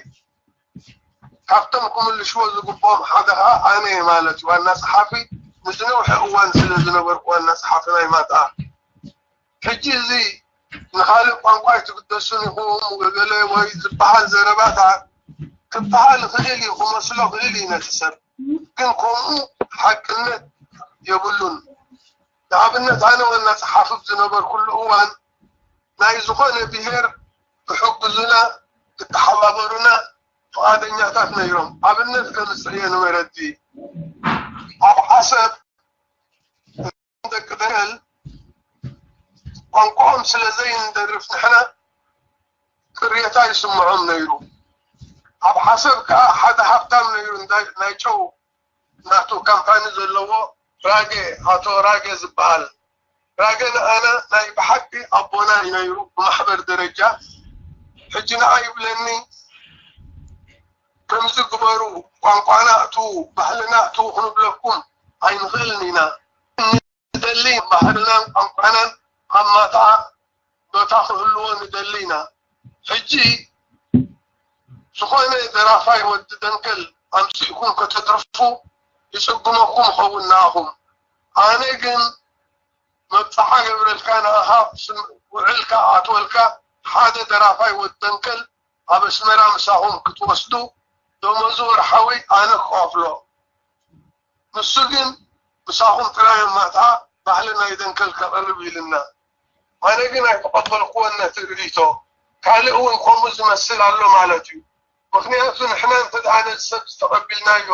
ካብቶም ክምልሽዎ ዝግብኦም ሓደ ከዓ ኣነ እየ ማለት እዩ። ዋና ፀሓፊ ንዝነውሐ እዋን ስለ ዝነበርኩ ዋና ፀሓፊ ናይ ማጣ። ሕጂ እዚ ንካልእ ቋንቋ ኣይትግደሱን ኢኹም ገለ ወይ ዝበሃል ዘረባታት ክበሃል ይኽእል እዩ፣ ክመስሎ ይኽእል እዩ ነቲ ሰብ። ግን ከምኡ ሓቅነት የብሉን። ንኣብነት ኣነ ዋና ፀሓፊ ዝነበርኩሉ እዋን ናይ ዝኾነ ብሄር ክሕግዙና ክተሓባበሩና ፍቓደኛታት ነይሮም። ኣብነት ከምፅእ እየ ንመረዲ ኣብ ዓሰብ ደቂ ደንከል ቋንቋኦም ስለ ዘይንደርፍ ንሕና ቅሬታ ይስምዖም ነይሩ። ኣብ ዓሰብ ከዓ ሓደ ሃብታም ነይሩ ናይ ጨው ናቱ ካምፓኒ ዘለዎ ራጌ ኣቶ ራጌ ዝበሃል ራጌ ንኣና ናይ ብሓቂ ኣቦና እዩ ነይሩ ብማሕበር ደረጃ። ሕጂ ንዓ ይብለኒ ከምዚ ግበሩ ቋንቋና እትዉ ባህልና እትዉ ክንብለኩም ኣይንኽእልን ኢና። ንደሊ ባህልናን ቋንቋናን ኣብ ማጣ ቦታ ክህልዎ ንደሊ ኢና። ሕጂ ዝኾነ ደራፋይ ወዲ ደንከል ኣምፂእኩም ከተድርፉ ይፅግመኩም ኸውን ንኣኹም። ኣነ ግን መብፅዓ ገብረልካ ንኣኻ ውዕልካ ኣትወልካ ሓደ ደራፋይ ወዲ ደንከል ኣብ ኣስመራ ምሳኹም ክትወስዱ ደሞዙ ወርሓዊ ኣነ ክኸፍሎ። ንሱ ግን ምሳኹም ጥራይ ኣማትኣ ባህሊ ናይ ደንከል ከቕርብ ኢልና። ኣነ ግን ኣይተቐበልኩዎን ነቲ ርእይቶ። ካልእ እውን ከምኡ ዝመስል ኣሎ ማለት እዩ። ምኽንያቱ ንሕና እንተ ደኣ ነዚ ሰብ ዝተቐቢልናዮ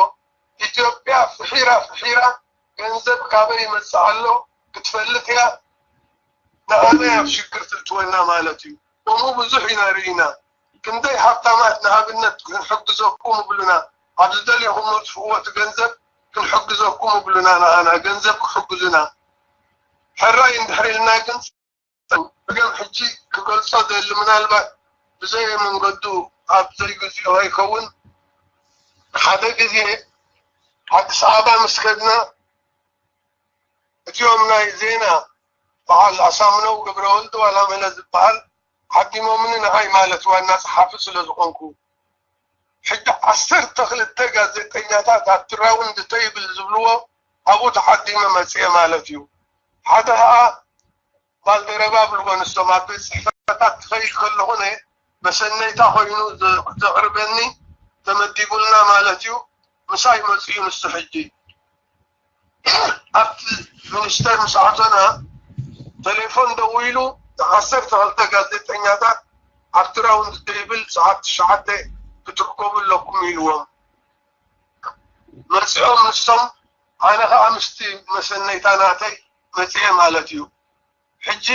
ኢትዮጵያ ፍሒራ ፍሒራ ገንዘብ ካበይ ይመጽእ ኣሎ ክትፈልጥ እያ ንኣመይ ኣብ ሽግር ትእትወና ማለት እዩ። ከምኡ ብዙሕ ኢና ርኢና። ክንደይ ሃብታማት ንኣብነት ክንሕግዘኩም እብሉና፣ ኣብ ዝደለኹሞ ጥፍእዎ እቲ ገንዘብ ክንሕግዘኩም እብሉና፣ ንኣና ገንዘብ ክሕግዙና ሕራይ እንድሕር ኢልና ግን ጸገም ሕጂ ክገልጾ ደሊ ምናልባት ብዘይ መንገዱ ኣብ ዘይግዚኡ ከይከውን ሓደ ግዜ ኣዲስ ኣበባ ምስ ከድና እቲኦም ናይ ዜና በዓል ኣሳምነው ገብረወልድ ዋላ መለ ዝበሃል ዓዲሞምኒ ንዓይ ማለት ዋና ጸሓፊ ስለ ዝኾንኩ ሕጂ ዓሰርተ ክልተ ጋዜጠኛታት ኣብቲ ራውንድ ተይብል ዝብልዎ ኣብኡ ተዓዲመ መፅየ ማለት እዩ። ሓደ ከዓ ባልደረባ ብልዎ ንሶም ኣብ ቤት ፅሕፈታት ትኸይድ ከለኹ ነ መሰነይታ ኮይኑ ዘቕርበኒ ተመዲቡልና ማለት እዩ። ምሳይ መፅዩ ንሱ ሕጂ ኣብቲ ሚኒስተር ምስ ኣቶና ቴሌፎን ደዊሉ ንዓሰርተ ክልተ ጋዜጠኛታት ኣብቲ ራውንድ ቴብል ሰዓት ትሽዓተ ክትርከቡ ኣለኩም ኢልዎም። መፂኦም ንሶም፣ ኣነ ከዓ ምስቲ መሰነይታ ናተይ መፂኤ ማለት እዩ። ሕጂ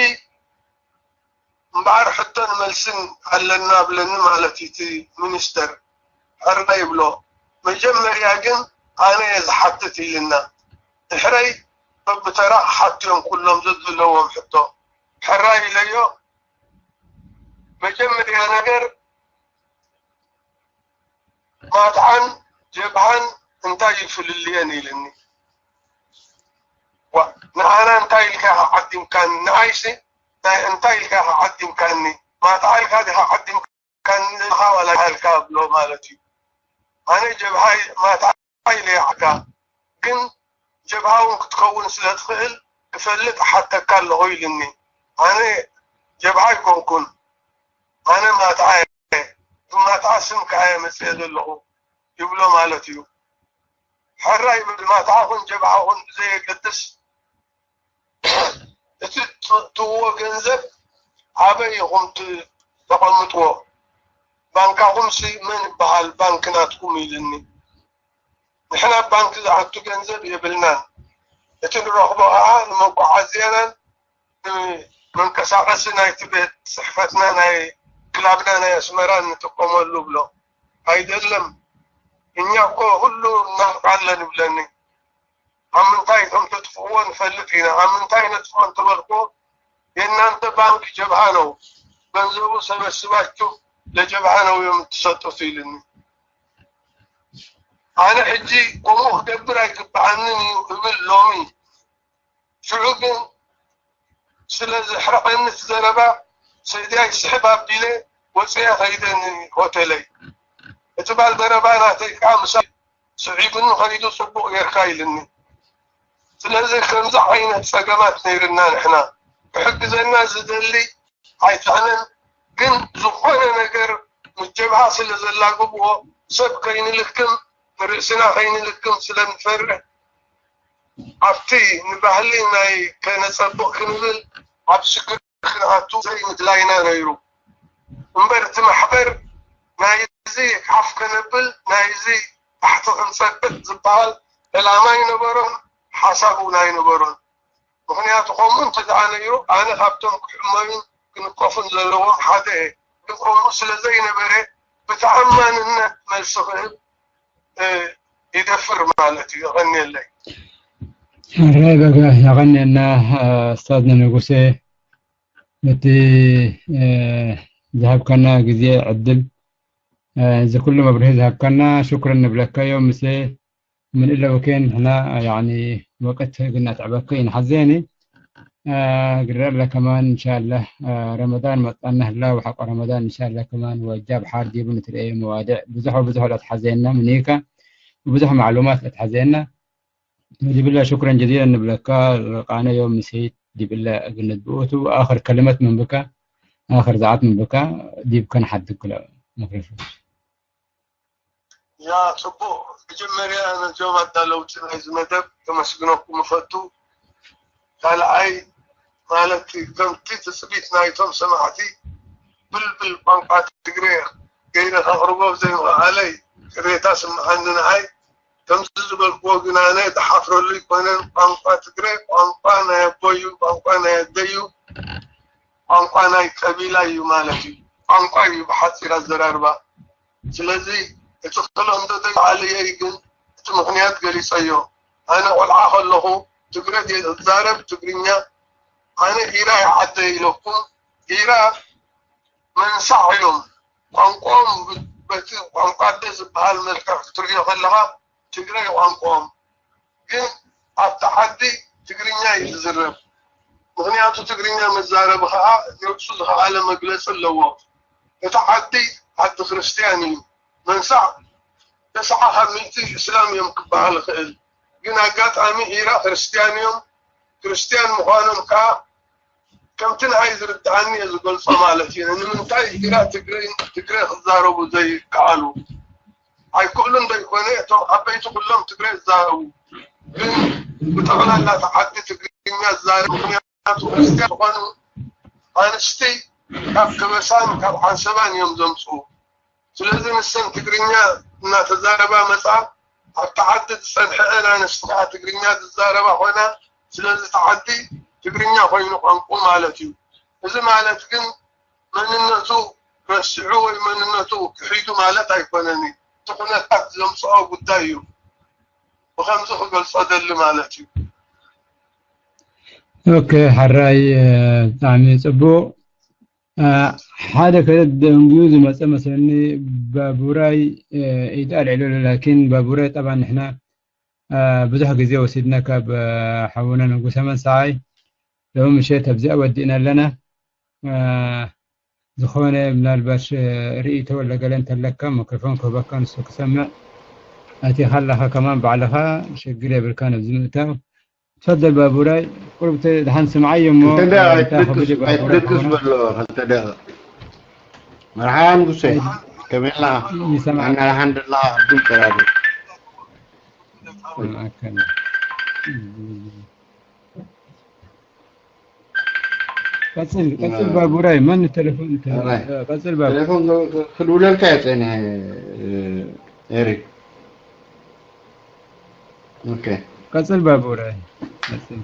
እምበኣር ሕቶን መልስን ኣለና ብለኒ ማለት እዩ እቲ ሚኒስተር። ሕራ ይብሎ። መጀመርያ ግን ኣነ እየ ዝሓትት ኢልና። ድሕረይ በብተራ ክሓቱ እዮም ኩሎም ዘዘለዎም ሕቶ። ሕራ ኢለዮ። መጀመርያ ነገር ማትዓን ጀብሃን እንታይ እዩ ፍልልየን ኢልኒ። ዋ፣ ንኣና እንታይ ኢልካ ኢኻ ዓዲምካኒ? ንኣይሲ እንታይ እንታይ ኢልካ ኢኻ ዓዲምካኒ? ማትዓ ኢልካ ዲኻ ዓዲምካኒ ኢኻ ዋላ ኢልካ ብሎ ማለት እዩ። ኣነ ጀብሃ ማትዓ ኢለ ይዓካ፣ ግን ጀብሃ እውን ክትከውን ስለ ትኽእል ክፈልጥ እሓተካ ኣለኹ ኢልኒ። ኣነ ጀብሃ ኣይኮንኩን፣ ኣነ ማትዓ እየ፣ ብማትዓ ስም ከዓ እየ መፅኤ ዘለኹ ይብሎ ማለት እዩ። ሕራይ ይበል፣ ማትዓ ኹን ጀብሃ ኹን ብዘየገድስ እቲ ትህብዎ ገንዘብ ኣበይ ኢኹም ት-፣ ተቐምጥዎ? ባንካኹም ሲ መን ይበሃል ባንክ ናትኩም ኢልኒ። ንሕና ባንክ ዝኣቱ ገንዘብ የብልናን። እቲ ንረኽቦ ከዓ ንመጓዓዝያናን ንመንቀሳቐሲ ናይቲ ቤት ጽሕፈትና ናይ ክላብና ናይ ኣስመራ ንጥቀመሉ ብሎ። ኣይደለም፣ እኛ እኮ ሁሉ እናውቃለን ይብለኒ። ኣብ ምንታይ ከም ተጥፍእዎ ንፈልጥ ኢና። ኣብ ምንታይ ነጥፍኦ እንተበልኩ፣ የእናንተ ባንክ ጀብሃ ነው፣ ገንዘቡ ሰበስባችሁ ለጀብሃ ነው የምትሰጡት ኢልኒ። ኣነ ሕጂ ከምኡ ክገብር ኣይግብኣንን እዩ እብል ሎሚ። ሽዑ ግን ስለ ዘሕረቐኒ እቲ ዘረባ፣ ሰድያይ ስሕብ ኣቢለ ወፅየ ኸይደ ንሆቴለይ። እቲ ባልደረባ ናተይ ከዓ ምሳይ ስዒቡኒ ኸይዱ፣ ፅቡቕ ጌርካ ኢልኒ። ስለዚ ከምዚ ዓይነት ፀገማት ነይርና ንሕና። ክሕግዘና ዝደሊ ኣይተኽንን፣ ግን ዝኾነ ነገር ምስ ጀብሃ ስለ ዘላግብዎ ሰብ ከይንልክም፣ ንርእስና ከይንልክም ስለ ንፈርሕ፣ ኣብቲ ንባህሊ ናይ ከነጸብቕ ክንብል ኣብ ሽግር ክንኣቱ ዘይምድላይና ነይሩ። እምበር እቲ ማሕበር ናይዚ ሓፍ ከነብል፣ ናይዚ ታሕቲ ክንጸብጥ ዝበሃል ዕላማ ኣይነበሮን፣ ሓሳብ እውን ኣይነበሮን። ምኽንያቱ ከምኡ እንተ ደኣ ነይሩ፣ ኣነ ካብቶም ክሕመዩን ክንቀፉን ዘለዎም ሓደ እየ። ግን ከምኡ ስለ ዘይነበረ፣ ብተኣማንነት መልሲ ክህብ፣ እ፣ ይደፍር ማለት እዩ። የቐንየለይ። ሕራይ በጋ፣ የቐንየልና፣ እ፣ ኡስታዝ ንጉሴ፣ ነቲ፣ እ፣ ዝሃብካና ግዜ፣ ዕድል፣ እ፣ እዚ ኩሉ መብርሂ ዝሃብካና፣ ሽኩረን ንብለካ እዮም። ምስ ምልእለ ወኬን ንሕና፣ ያኒ፣ ወቅት ግና ትዕበከ ይንሓዘኒ። እ፣ ግረለ ከማን፣ እንሻላህ፣ እ፣ ረመዳን መጣና ህላ፣ ወሓቆ ረመዳን፣ እንሻላህ፣ ከማን ወጃብ ሓር ዲቡ ንትርእየ መዋድዕ፣ ብዙሕ፣ ብዙሕ ለትሓዘየና፣ ምኒካ፣ ብዙሕ ማዕሉማት ለትሓዘየና። ዲብለ ሽኩረን ጀዚለን ንብለካ። ቃነ ዮም ንሰይት ዲብለ ግነት ብኡቱ ኣኽር ከልመት ምን ብካ፣ ኣኽር ዛዓት ምን ብካ፣ ዲብ ከን ሓድግ ክለ መክረፎን። ያ ጽቡቕ። መጀመርያ ነዞም ኣዳለውቲ ናይዚ መደብ ከመስግነኩም እፈቱ። ካልኣይ ማለት ከምቲ ትጽቢት ናይቶም ሰማዕቲ ብልብል ቋንቋ ትግረ ገይረ ከቕርቦ ዘይምኽኣለይ ቅሬታ ስምዓኒ ንዓይ። ከምዚ ዝበልክዎ ግን ኣነ ዝሓፍረሉ ኣይኮነን። ቋንቋ ትግረ ቋንቋ ናይ ኣቦይ እዩ፣ ቋንቋ ናይ ኣደይ እዩ፣ ቋንቋ ናይ ቀቢላ እዩ ማለት እዩ። ቋንቋ እዩ ብሓፂር ኣዘራርባ። ስለዚ እቲ ክልኦም ተተባዕለየይ ግን እቲ ምኽንያት ገሊፀዮ። ኣነ ቆልዓ ከለኹ ትግረ ድየ ዝዛረብ ትግርኛ? ኣነ ኢራ እየ ዓደይ ኢለኩም። ኢራ መንሳዕ እዮም። ቋንቋኦም በቲ ቋንቋ ኣደ ዝበሃል መልክዕ ክትርእዮ ከለኻ ትግረ እዩ ቋንቋኦም። ግን ኣብቲ ዓዲ ትግርኛ እዩ ዝዝረብ። ምኽንያቱ ትግርኛ መዛረቢ ኸዓ ነብሱ ዝኸኣለ መግለፂ ኣለዎ። እቲ ዓዲ ዓዲ ክርስትያን እዩ። መንሳዕ ተስዓ ካብ ሚእቲ እስላም እዮም ክበሃል ይኽእል። ግን ኣጋጣሚ ኢራ ክርስትያን እዮም። ክርስትያን ምዃኖም ከዓ ከምቲ ንዓይ ዝርድኣኒ እየ ዝገልጾ ማለት እዩ። ንምንታይ ኢራ ትግረ ትግረ ክዛረቡ ዘይከኣሉ? ኣይክእሉን ዘይኮነ እቶም ዓበይቲ ኩሎም ትግረ ይዛረቡ። ግን ብጠቕላላ እቲ ዓዲ ትግርኛ ዝዛረብ፣ ምኽንያቱ ክርስትያን ዝኾኑ ኣንስቲ ካብ ከበሳን ካብ ዓንሰባን እዮም ዘምፅኡ። ስለዚ ንሰን ትግርኛ እናተዛረባ መፃ፣ ኣብቲ ዓዲ ዝፀንሐአን ኣንስቲ ከዓ ትግርኛ ዝዛረባ ኮይና፣ ስለዚ እቲ ዓዲ ትግርኛ ኮይኑ ቋንቋ ማለት እዩ። እዚ ማለት ግን መንነቱ ረሲዑ ወይ መንነቱ ክሒዱ ማለት ኣይኮነን። እቲ ኩነታት ዘምፅኦ ጉዳይ እዩ። ብኸምዚ ክገልፆ ደሊ ማለት እዩ። ኦኬ፣ ሓራይ ብጣዕሚ ፅቡቕ። ሓደ ከደንጉዩ ዝመፀ መስለኒ። ባቡራይ ኢድ ኣልዕለሉ። ላኪን ባቡራይ ጠባን ንሕና ብዙሕ ግዜ ወሲድና ካብ ሓውና ንጉሰ መንሰዓይ። ሎሚ ምሸት ኣብዚኣ ወዲእና ኣለና። ዝኾነ ምናልባት ርእይቶ ወላ ገለ እንተለካ ማይክሮፎን ክህበካ ንሱ ክሰምዕ። ኣቲኻ ኣለኻ ከማን ባዕልኻ ሽግር የብልካን ኣብዚ ምእታው። ትፈደል ባቡራይ ቁሩብ ደሓን ስምዓዮ እሞ። ኣይትድቅስ በሎ። ክልተ ደቂቕ። መርሓባ ንጉሰ፣ ከመይ ኣለኻ? ይሰማዕ። ኣና ደሓን ደለኻ? ኣዱም ቀራቢ። ቀጽል ቀጽል ባቡራይ። መን ቴሌፎን? ቀጽል ባቡራይ። ቴሌፎን ክድውለልካ እየ ጸኒሐ ኤሪ። ኦኬ። ቀጽል ባቡራይ። ቀጽል።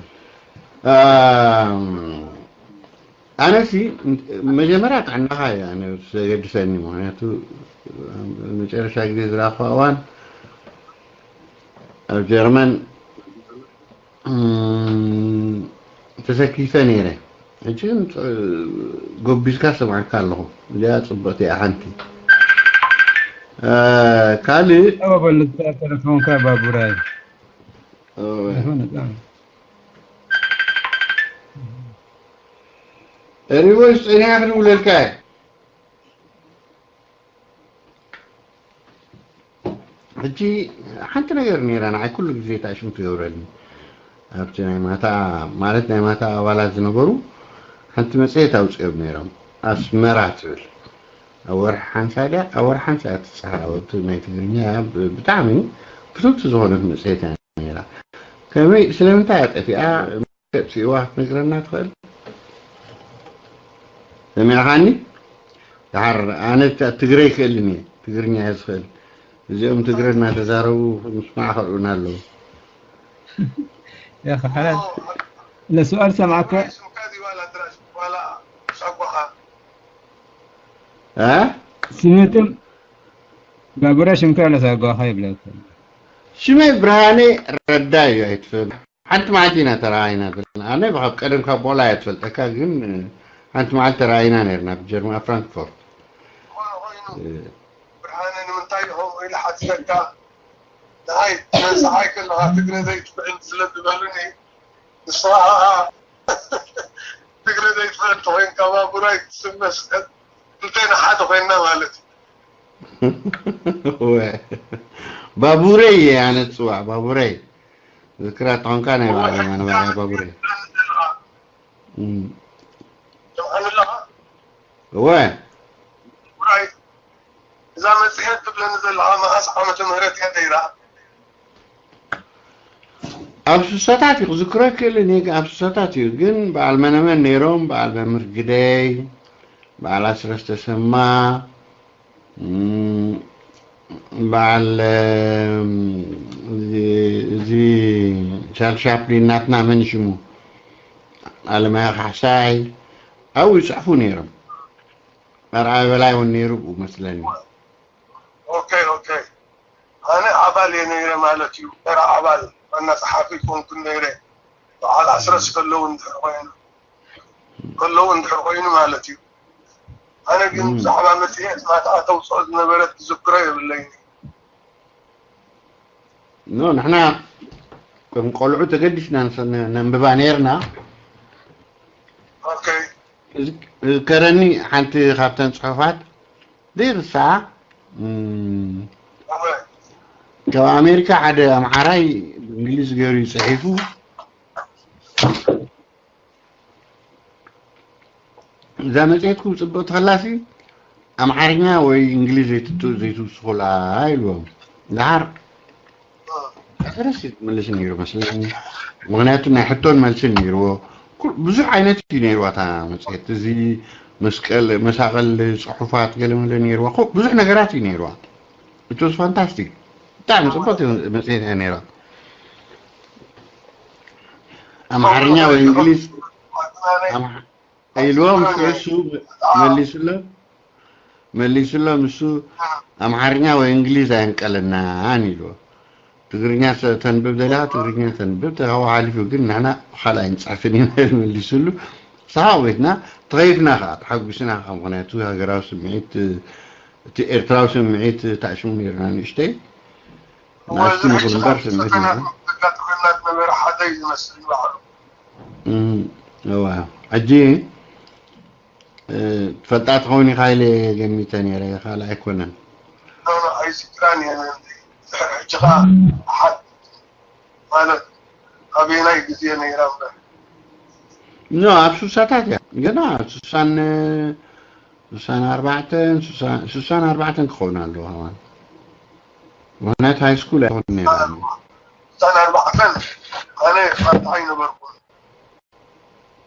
ኣነሲ መጀመርያ ጥዕናኻ እዩ ኣነ ዘገድሰኒ። ምክንያቱ መጨረሻ ግዜ ዝረኣኹ እዋን ኣብ ጀርመን ተሰኪፈ ነይረ። ሕጂ ግን ጎቢዝካ ሰማዕካ ኣለኹ። እዚኣ ፅብቕቲ እያ ሓንቲ። ካልእ ተለፎንካ ባቡራይ። ሪቦይ ጸኒሓ ክድውለልካ እየ። ሕጂ ሓንቲ ነገር ነይራ ንዓይ ኩሉ ግዜ እታ ሽም ትገብረኒ። ኣብቲ ናይ ማታ ማለት ናይ ማታ ኣባላት ዝነበሩ ሓንቲ መጽሔት ኣውፅኦም ነይሮም ኣስመራ ትብል ኣብ ወርሒ ሓንሳ ድያ ኣብ ወርሒ ሓንሳ እያ ትፅሓፍ ኣብቲ ናይ ትግርኛ እያ ብጣዕሚ ፍትውቲ ዝኾነት መጽሔት እያ ነይራ። ከመይ ስለምንታይ እያ ጠፊኣ? ከጥፊእዋ ክትነግረና ትኽእል? ሰሚዕኻኒ? ደሓር ኣነ ትግረ ይክእልን እየ፣ ትግርኛ እየ ዝኽእል። እዚኦም ትግረ እናተዛረቡ ምስማዕ ከልኡና ኣለዉ። يا أخي حلال. السؤال سمعك. እ? ስሜትም ባቡራ ሽምካ ለሳጓኻ ይብለኩም። ሽመይ ብርሃኔ ረዳ እዩ ኣይትፍል ሓንቲ መዓልቲ ኢና ተረኣይና ዘለና። ኣነ ካብ ቀደም ካብ ቦላ እያ ትፈልጠካ፣ ግን ሓንቲ መዓልቲ ተረኣይና ነርና ኣብ ጀርመን ኣብ ፍራንክፎርት። ብርሃነ ንምንታይ ይኸውን ኢለ ሓቲተካ። ንዓይ ተንስሓይ ከለኻ ትግረ ዘይትፍዕል ስለ ዝበሉኒ ንስኻ ኸዓ ትግረ ዘይትፍዕል ተኾይንካ ባቡራይ ትስመስቀል ክልቴና ሓደ ኮይንና ማለት እዩ። ባቡረይ እየ ኣነ ዝፅዋዕ ባቡረይ። ዝክራ ተኾንካ ናይ ባዕሎም ኣነ ባዕላይ ባቡረይ። ትምዕን ኣለኻ እወ እዛ መፅሄት ትብለኒ ዘለኻ መዓስ ዓመተ ምህረት እያ ነይራ? ኣብ ስሳታት እዩ ክዝክሮ ይክእል እኔ ኣብ ስሳታት እዩ ግን በዓል መነመን ነይሮም በዓል መምህር ግደይ በዓል ኣስረስ ተሰማ በዓል እዚ ቻርል ሻፕሊን ናትና መን ሽሙ ኣለማያ ካሕሳይ ኣብኡ ይፅሕፉ ነይሮም። ኣርኣያ በላይ እውን ነይሩ ብኡ መስለኒ። ኦኬ ኦኬ ኣነ ኣባል እየ ነይረ ማለት እዩ። ተራ ኣባል ዋና ፀሓፊ ኮንኩን ነይረ። በዓል ኣስረስ ከለዉ እንድሕር ኮይኑ ከለዉ እንድሕር ኮይኑ ማለት እዩ። ኣነ ግን ብዛዕባ መፅሄት ናትኣ ተውፅኦ ዝነበረት ዝዝክሮ የብለይን። ኖ ንሕና ከም ቆልዑ ተገዲስና ነንብባ ነይርና። ኦኬ ዝከረኒ ሓንቲ ካብተን ፅሑፋት ዘይርስዓ ካብ ኣሜሪካ ሓደ ኣምሓራይ ብእንግሊዝ ገይሩ እዩ ፅሒፉ። እዛ መፅሄትኩም ፅብቕቲ ከላሲ ኣምሓርኛ ወይ እንግሊዝ ዘይትውስኹላ ኢልዎም። ድሓር ፈረስ መልስ ነይሩ መስለኒ። ምክንያቱ ናይ ሕቶን መልስን ነይርዎ። ኩል- ብዙሕ ዓይነት እዩ ነይርዋ እታ መፅሄት። እዚ መስቀል መሳቐል ፅሑፋት ገለመለ ነይርዋ። ኮ- ብዙሕ ነገራት እዩ ነይርዋ። It was fantastic። ብጣዕሚ ፅቡቅ መፅሄት እያ ነይራ። ኣምሓርኛ ወይ እንግሊዝ ኣምሓ- ኢልዎም። ንሱ እሱ መሊሱሎም መሊሱሎም እሱ ኣምሓርኛ ወይ እንግሊዝ ኣየንቀለናን ኢልዎ። ትግርኛ ሰ- ተንብብ ደሊኻ ትግርኛ ተንብብ፣ ተኻው ሓሊፉ ግን ንሕና ካልኣይ ንፅሕፍን ኢና ኢሉ መሊሱሉ። ሰሓቕ ቤትና ተኸይፍና ከዓ ተሓጒስና ከዓ፣ ምክንያቱ ሃገራዊ ስምዒት እቲ ኤርትራዊ ስምዒት ተኣሽሙ ነይርና ንእሽተይ። ናስቲ ምክንባር ስምዒት ነይርና። ተጋጥመና ዝነበረ ሓደ እዩ ዝመስል ንባዕሉ። እም፣ እዋ ሕጂ እ፣ ትፈልጣ ትኸውን ኢኻ ኢለ ገሚተ ነይረ፣ ካልእ ኣይኮነን። ኣይዝክራን እየ። ድሕሪ ሕጂ ከዓ ሓት ማለት ኣበየናይ ግዜ ነይራ እምበር። ኖ ኣብ ሱሳታት እያ ገና ሱሳን ሱሳን ኣርባዕተን ሱሳን ኣርባዕተን ክኸውን ኣለዎ ከማን ምክንያት ሃይ ስኩል ኣይኮን ነይራ። ሱሳን ኣርባዕተን ኣነ ኣብታ ኣይነበርኩን።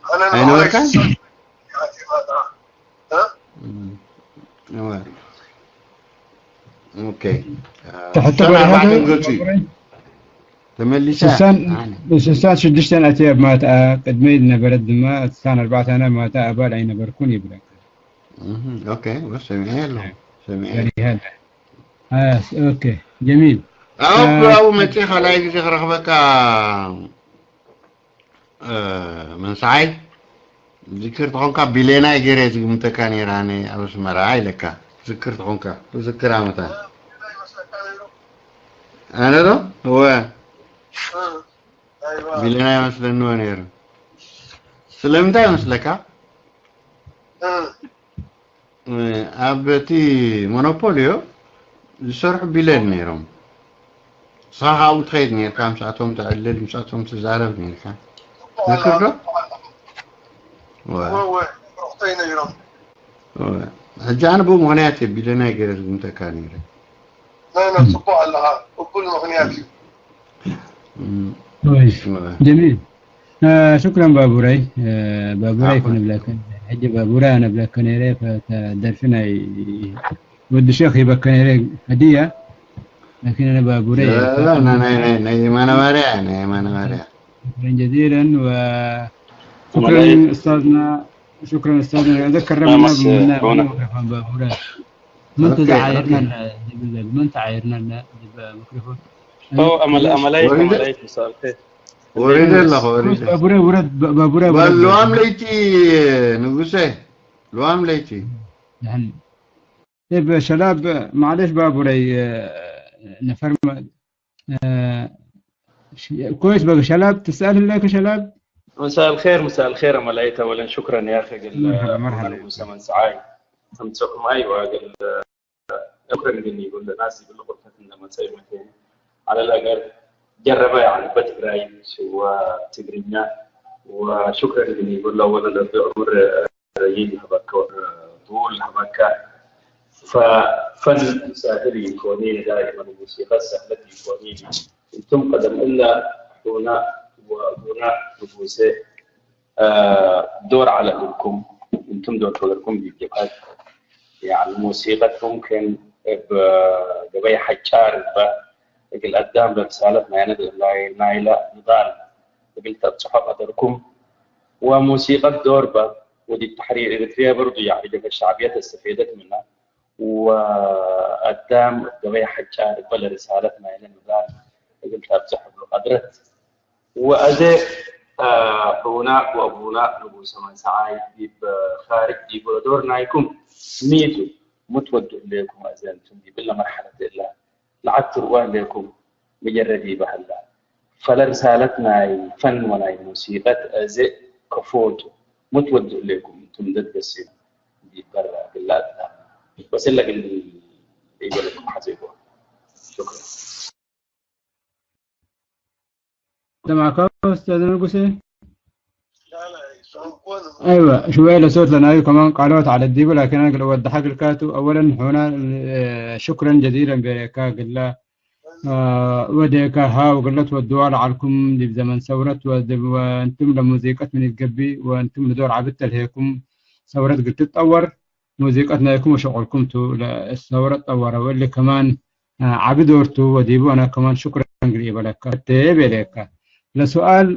ኣነ ኣይነበርካን? ሱሳን ኣርባዕተን። እ? እም፣ እወ። ኦኬ። ትሕቶ ሱሳን በሪሃ ኣርባዕተን ዶ? ገጹ እዩ። ተመሊሳ ስሳን ኣነ። ስሳን ሽዱሽተን ኣትያ ኣብ ማትኣ ቅድመይ ዝነበረት ድማ ስሳን ኣርባዕተን ኣብ ማትኣ ኣባል ኣይነበርኩን ይብለካ። እህ፣ ኦኬ፣ ወ- ሰሚዐ ኣለኹ። ሰሚዐ። በሪሃ ኣስ ኦኬ ጀሚል ኣብ እ፣ ኣብኡ መፅእ ካልኣይ ግዜ ክረኽበካ እ፣ መንስዓይ ዝክር ተኾንካ ቢሌናይ ገይረ ዝግምተካ ነይረ ኣነ ኣብ ኣስመራ ኢለካ። ዝክር ተኾንካ ዝክር ዓመታ ኣነ ዶ እወ ቢሌናይ መስለኒ እወ ነይሩ። ስለምንታይ ይመስለካ? ኣብ እቲ ሞኖፖልዮ ዝሰርሑ ቢለን ነይሮም። ንስኻ ካብኡ ትኸይድ ነይርካ፣ ምስኣቶም ተዕልል፣ ምስኣቶም ትዛረብ ነይርካ። ዝክር ዶ? ወ- ወወ ሩክተይ ነይሮም። ወ- ሕጂ ኣነ ብኡ ምኽንያት እየ ቢለናይ ገይረ ዝግምተካ ነይረ። ናይ ና ፅቡቅ ኣለኻ። እኩል ምኽንያት እዩ። እም፣ كويس ወ- جميل آه شكرا ባቡረይ آه ባቡረይ عفواً. ክንብለካ ሕጂ ባቡረይ ኣነ ብለካ ነይረ ፈተ ደርፊ ናይ ወዲ ሸኽ ሂበካ ነይረ هدية لكن ኣነ ባቡረይ لا، لا، ናይ ናይ ናይ የማነ ባርያ ናይ የማነ ባርያ شكرا جزيلا و شكرا ملايين. استاذنا شكرا استاذنا اذكر لا، لما مس- بمنا هنا. ميكروفون ባቡረ من أوكي، تزعيرنا أوكي. لنا من تعايرنا لنا بالميكروفون هو أمل أمليت وريدة؟ أمليت مساء الخير. ወሪደ ኣለኹ ወሪደ ባቡረ ውረድ ባቡረ በል ውረድ ልዋም ለይቲ ንጉሰ ልዋም ለይቲ يعني طيب شلاب معلش ባቡረይ ነፈር كويس بقى شلاب تسأل لك شلاب مساء الخير مساء الخير أمليت أولا شكرا يا أخي قل مرحبا مرحبا مساء من سعاي تمسكم أيوة قل شكرا قل يقول للناس يقول لكم فتن لما تسوي مكان على الأقل جربها يعني بتقراي وتقرينا وشكرا قل يقول له أولا ربي عمر ይህን ሀበከ ጥዑል ሀበከ ፈን ሳህል ይኮኒ ዳይመን ሙሲቀ ሰህለት ይኮኒ እንቱም ቀደም እለ ሑና ወአቡና ንጉሴ ዶር ዐለ እግልኩም እንቱም ዶር ፈገርኩም ዲብ ጀብሀት يعني موسيقى ممكن ب- ገበይ ሐጫር እበ እግል አዳም ለርሳለት ናይነ ናይለ ንዳል እግል ተብጽሖ ቀደርኩም وموسيقى ዶር በ ወዲብ ተሕሪር ኤሪትሪያ በርዱ ያዕኒ ጀብሀት ሸዕብየት እስተፌደት ምና ወአዳም እብ ገበይ ሐጫር እበ ለርሳለት ናይለ ንዳል እግል ተብጽሕ እግሉ ቀድረት ወአዜ ሑና ወአቡና ንጉሰ መንሰዓይ ዲብ ካርጅ ዲብ ዶር ናይኩም ሚ ቱ ሙ ትወድኡ ህሌኩም አዜ እንቱም ዲብለ መርሐለት እለ ለዐትርዋ ህሌኩም መጀረድ ይበሀላ። ፈለ ርሳለት ናይ ፈን ወናይ ሙሲቀት አዜ ከፎ ቱ ሙ ትወድኡ ህሌኩም እንቱም ደድ በሲም ዲብ በረ እግል ለአዳም በስ እለ እግል ኢበለኩም ሐዜኮ። ሹክረን። سمعك أستاذ نقوسي؟ أيوة شوية لصوت لنا كمان قالوا تعالى الديب لكن أنا قلت ودي حق الكاتو أولا هنا آه، شكرا جزيلا بريكا قلنا ወደካ ሃው ግለት ወድዋ ለዓልኩም ዲብ ዘመን ሰውረት ወድብ ወእንቱም ለሙዚቀት ምን ይትገቢ ወእንቱም ልዶር ዓብድ ተልሄኩም ሰውረት ግል ትጠወር ሙዚቀት ናይኩም ወሸቆልኩም ቱ ለሰውረት ጠወረ ወእሊ ከማን ዓቢ ዶርቱ ወዲቡ ኣና ከማን ሽኩረን ግል ይበለካ ቴ ቤለካ ለሱኣል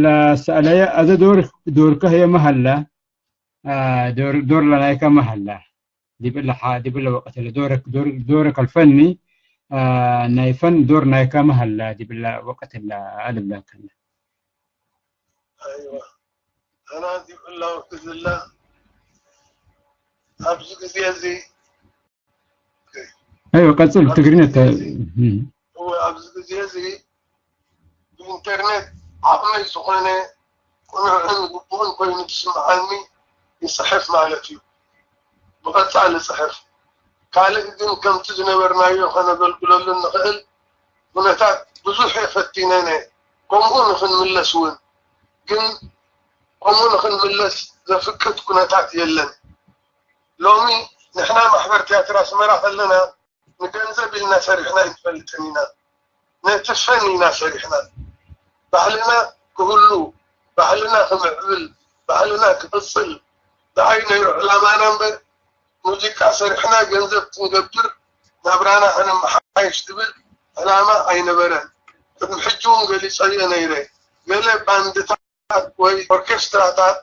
ለሰእለየ ኣዘ ዶር ዶርከ ህየ መሃላ ዶር ለናይካ መሃላ ዲብለ ዲብለ ወቀት ለ ዶረ ከልፈኒ ናይ ፈን ዶር ናይካ መሃላ ዲብለ ወቀት ለ ኣልብለካ ኣይዋ ኣና ዲብላ ወቅት ዝላ ኣብዚ ግዜ እዚ ኣይዋ ቀጽል ትግርኛ እወ ኣብዚ ግዜ እዚ ብኢንተርኔት ዓቕመይ ዝኾነ ቅኑዕን ግቡእን ኮይኑ ትስምዓኒ ይፅሕፍ ማለት እዩ። ብቐፃሊ ፅሕፍ። ካልእ ግን ከምቲ ዝነበርናዮ ከነገልግለሉ እንኽእል ኩነታት ብዙሕ እየ ፈቲነነ። ከምኡ ንኽንምለስ እውን ግን ከምኡ ንኽንምለስ ዘፍቅድ ኩነታት የለን። ሎሚ ንሕና ማሕበር ትያትር ኣስመራ ከለና ንገንዘብ ኢልና ሰሪሕና ኣይንፈልጥን ኢና። ነቲ ፈን ኢና ሰሪሕና። ባህልና ክህሉ፣ ባህልና ክምዕብል፣ ባህልና ክቕፅል ደኣይ ነይሩ ዕላማና እምበር ሙዚቃ ሰሪሕና ገንዘብ ክንገብር ናብራና ከነመሓይሽ ዝብል ዕላማ ኣይነበረን። ቅድሚ ሕጂ እውን ገሊፀዮ ነይረ። ገለ ባንድታት ወይ ኦርኬስትራታት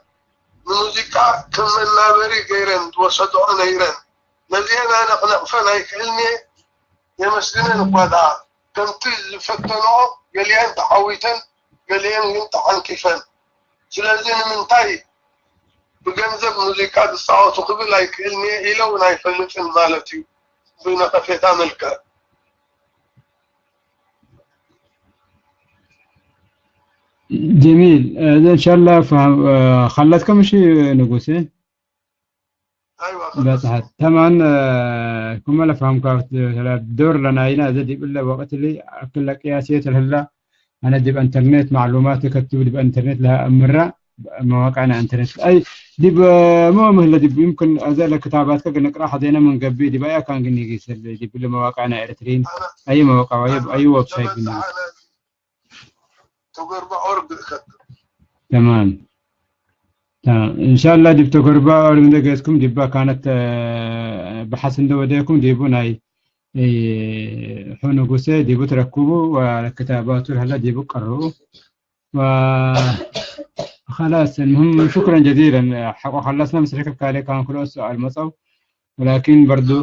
ንሙዚቃ ከም መናበሪ ገይረን ዝወሰድኦ ነይረን። ነዚአን ኣነ ክነቕፈን ኣይክእልንየ የመስግነን እኳ ደኣ ከምቲ ዝፈተንኦ ገሊአን ተዓዊተን ገሊአን ግን ተዓንቂፈን። ስለዚ ንምንታይ ብገንዘብ ሙዚቃ ዝፃወቱ ክብል ኣይክእልንየ ኢለ እውን ኣይፈልጥን ማለት እዩ ብነቐፌታ መልክዕ። جميل إنشاء الله فهم خلتكم شيء نقول በጽሐት ተማን ኩመለ ፈሃምካ ዶር ለናይና እዚ ዲብለ ወቅት ሊ አክለ ቅያሴት ለህላ አነ ዲብ ኢንተርኔት ማዕሉማት ከትብ ዲብ ኢንተርኔት ለሃ እምራ መዋቃና ኢንተርኔት አይ ዲብ ሞ ምህለ ዲብ ይምክን አዘ ለክታባትከ ግንቅራ ሐዜነ ምን ገቢ ዲብ አያ ካን ግን ይጊሰል ዲብ ለመዋቃና ኤርትሪን አይ መዋቃ አይ ወብሳይት ግን ተጎርባ ኦርግ እከትብ تمام تمام إن شاء الله ዲብ ተጎርባ ኦርግ እንደ ገጽኩም ዲባ ካነት ብሓስ እንደ ወደኩም ዲቡ ናይ ሑ ንጉሰ ዲቡ ትረክቡ ወክታባቱ ለህለ ዲቡ ቀርኡ خلاص المهم شكرا جزيلا حقو خلصنا مسرحك كالي كان كل سؤال مصو ولكن برضو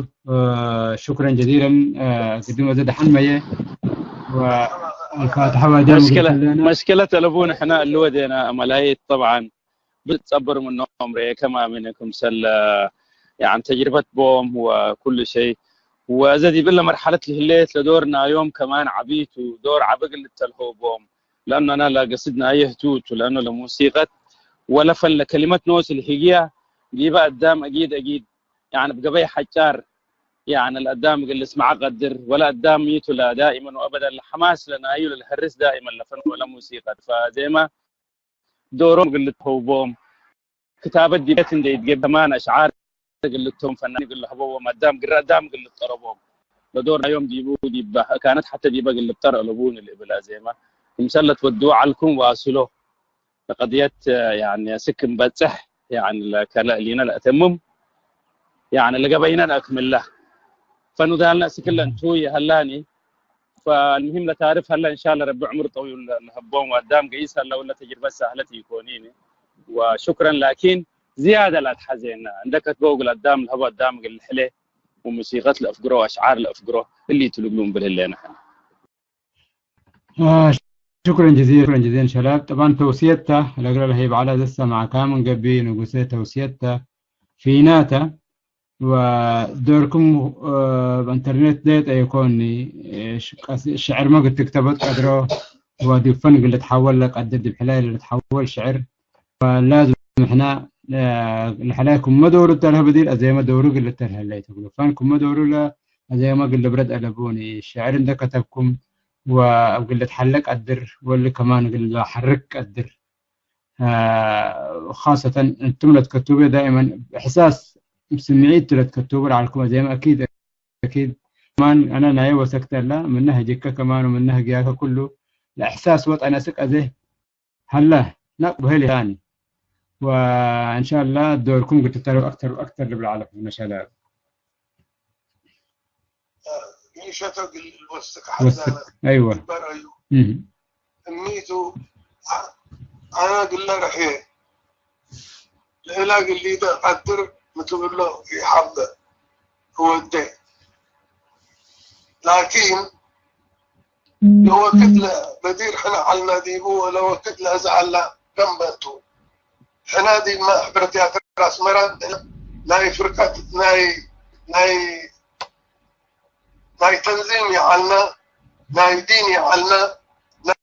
شكرا جزيلا قدم زاد حمية والفاتحة وجام مشكلة مشكلة تلفون احنا اللي ودينا ملايين طبعا بتصبر منهم ريكما منكم سلا يعني تجربة بوم وكل شيء وزاد يبقى مرحلة الهليت لدورنا يوم كمان عبيت ودور عبقل التلهو بوم لأنه أنا لا قصدنا أي هتوت ولأنه لموسيقى ولا فن لكلمة نوس الهجية دي بقى قدام أكيد أكيد يعني بقى بي حجار يعني القدام قال اسمع قدر ولا قدام ميتو لا دائما وأبدا الحماس لنا أيو للحرس دائما لفن ولا موسيقى فزي ما دورهم قال لتهوبهم كتابة دي بيت دي يتقب كمان أشعار قال لتهم فنان قال له هو ما دام قرا دام قال لتطربهم لدورنا يوم ديبو ديبا كانت حتى ديبا قال لتطرق لبون الإبلا زي ما مسلت ودوا علكم واصلوا لقضية يعني سكن بتسح يعني لكلا لينا لأتمم يعني لقبينا أكمل له فنذالنا سكلا توي هلاني فالمهم لتعرف هلا إن شاء الله ربي عمر طويل لهبون وقدام قيس هلا ولا تجربة سهلة يكونيني وشكرا لكن زيادة لا تحزينا عندك تقول قدام الهبا قدام قال حلي وموسيقى الأفقرو أشعار الأفقرو اللي تلقلون بالهلين احنا آه شكرا جزيلا شكرا جزيلا شلاب طبعا توسيتا لقرا لهيب على ذا السمع كامن قبي نقوسي توسيتا فيناتا ودوركم بانترنت ديت ايكوني شعر ما قد تكتبت قدرو ودفن قلت حول لك قد الدبحلاي اللي تحول شعر فلازم احنا لحلايكم ما دور التلهب دي الازيمه دورو قلت التلهب اللي تقولوا فانكم ما دوروا لا أزي ما قل برد ألبوني الشعر عندك كتبكم وقل تحلق قدر واللي كمان قل حرك قدر آه خاصة أنتم لا تكتبوا دائما إحساس سمعيت لا تكتبوا عليكم زي ما أكيد أكيد ከማን ኣነ ናይ ወሰክተላ ምና ህጅከ ከማን ምና ህግያከ ኩሉ ለእሕሳስ ወጠነ ስቀዘ ሃላ ናቅ በህል ያን ወእንሻላ ዶርኩም ግድተሩ ኣክተር ኣክተር ልብል ዓለፍ ነሻላ ይሸተ ግል ወስክ ሓዛነ ኣይወ ይበረዩ እሚቱ ኣና ግለ ርሕየ ልእላ ግሊተ ቀድር ምትብሎ ይሓበ እወደ ላኪን ለወክድ ለበዲር ሕነ ዓልና ዲቡ ወለወክድ ለእዛ ኣላ ከም በንቱ ሕነ ዲብ ማሕበር ቲያትር ኣስመራ ናይ ፍርቀት ናይ ናይ ናይ ተንዚም ይዓልና ናይ ዲን ይዓልና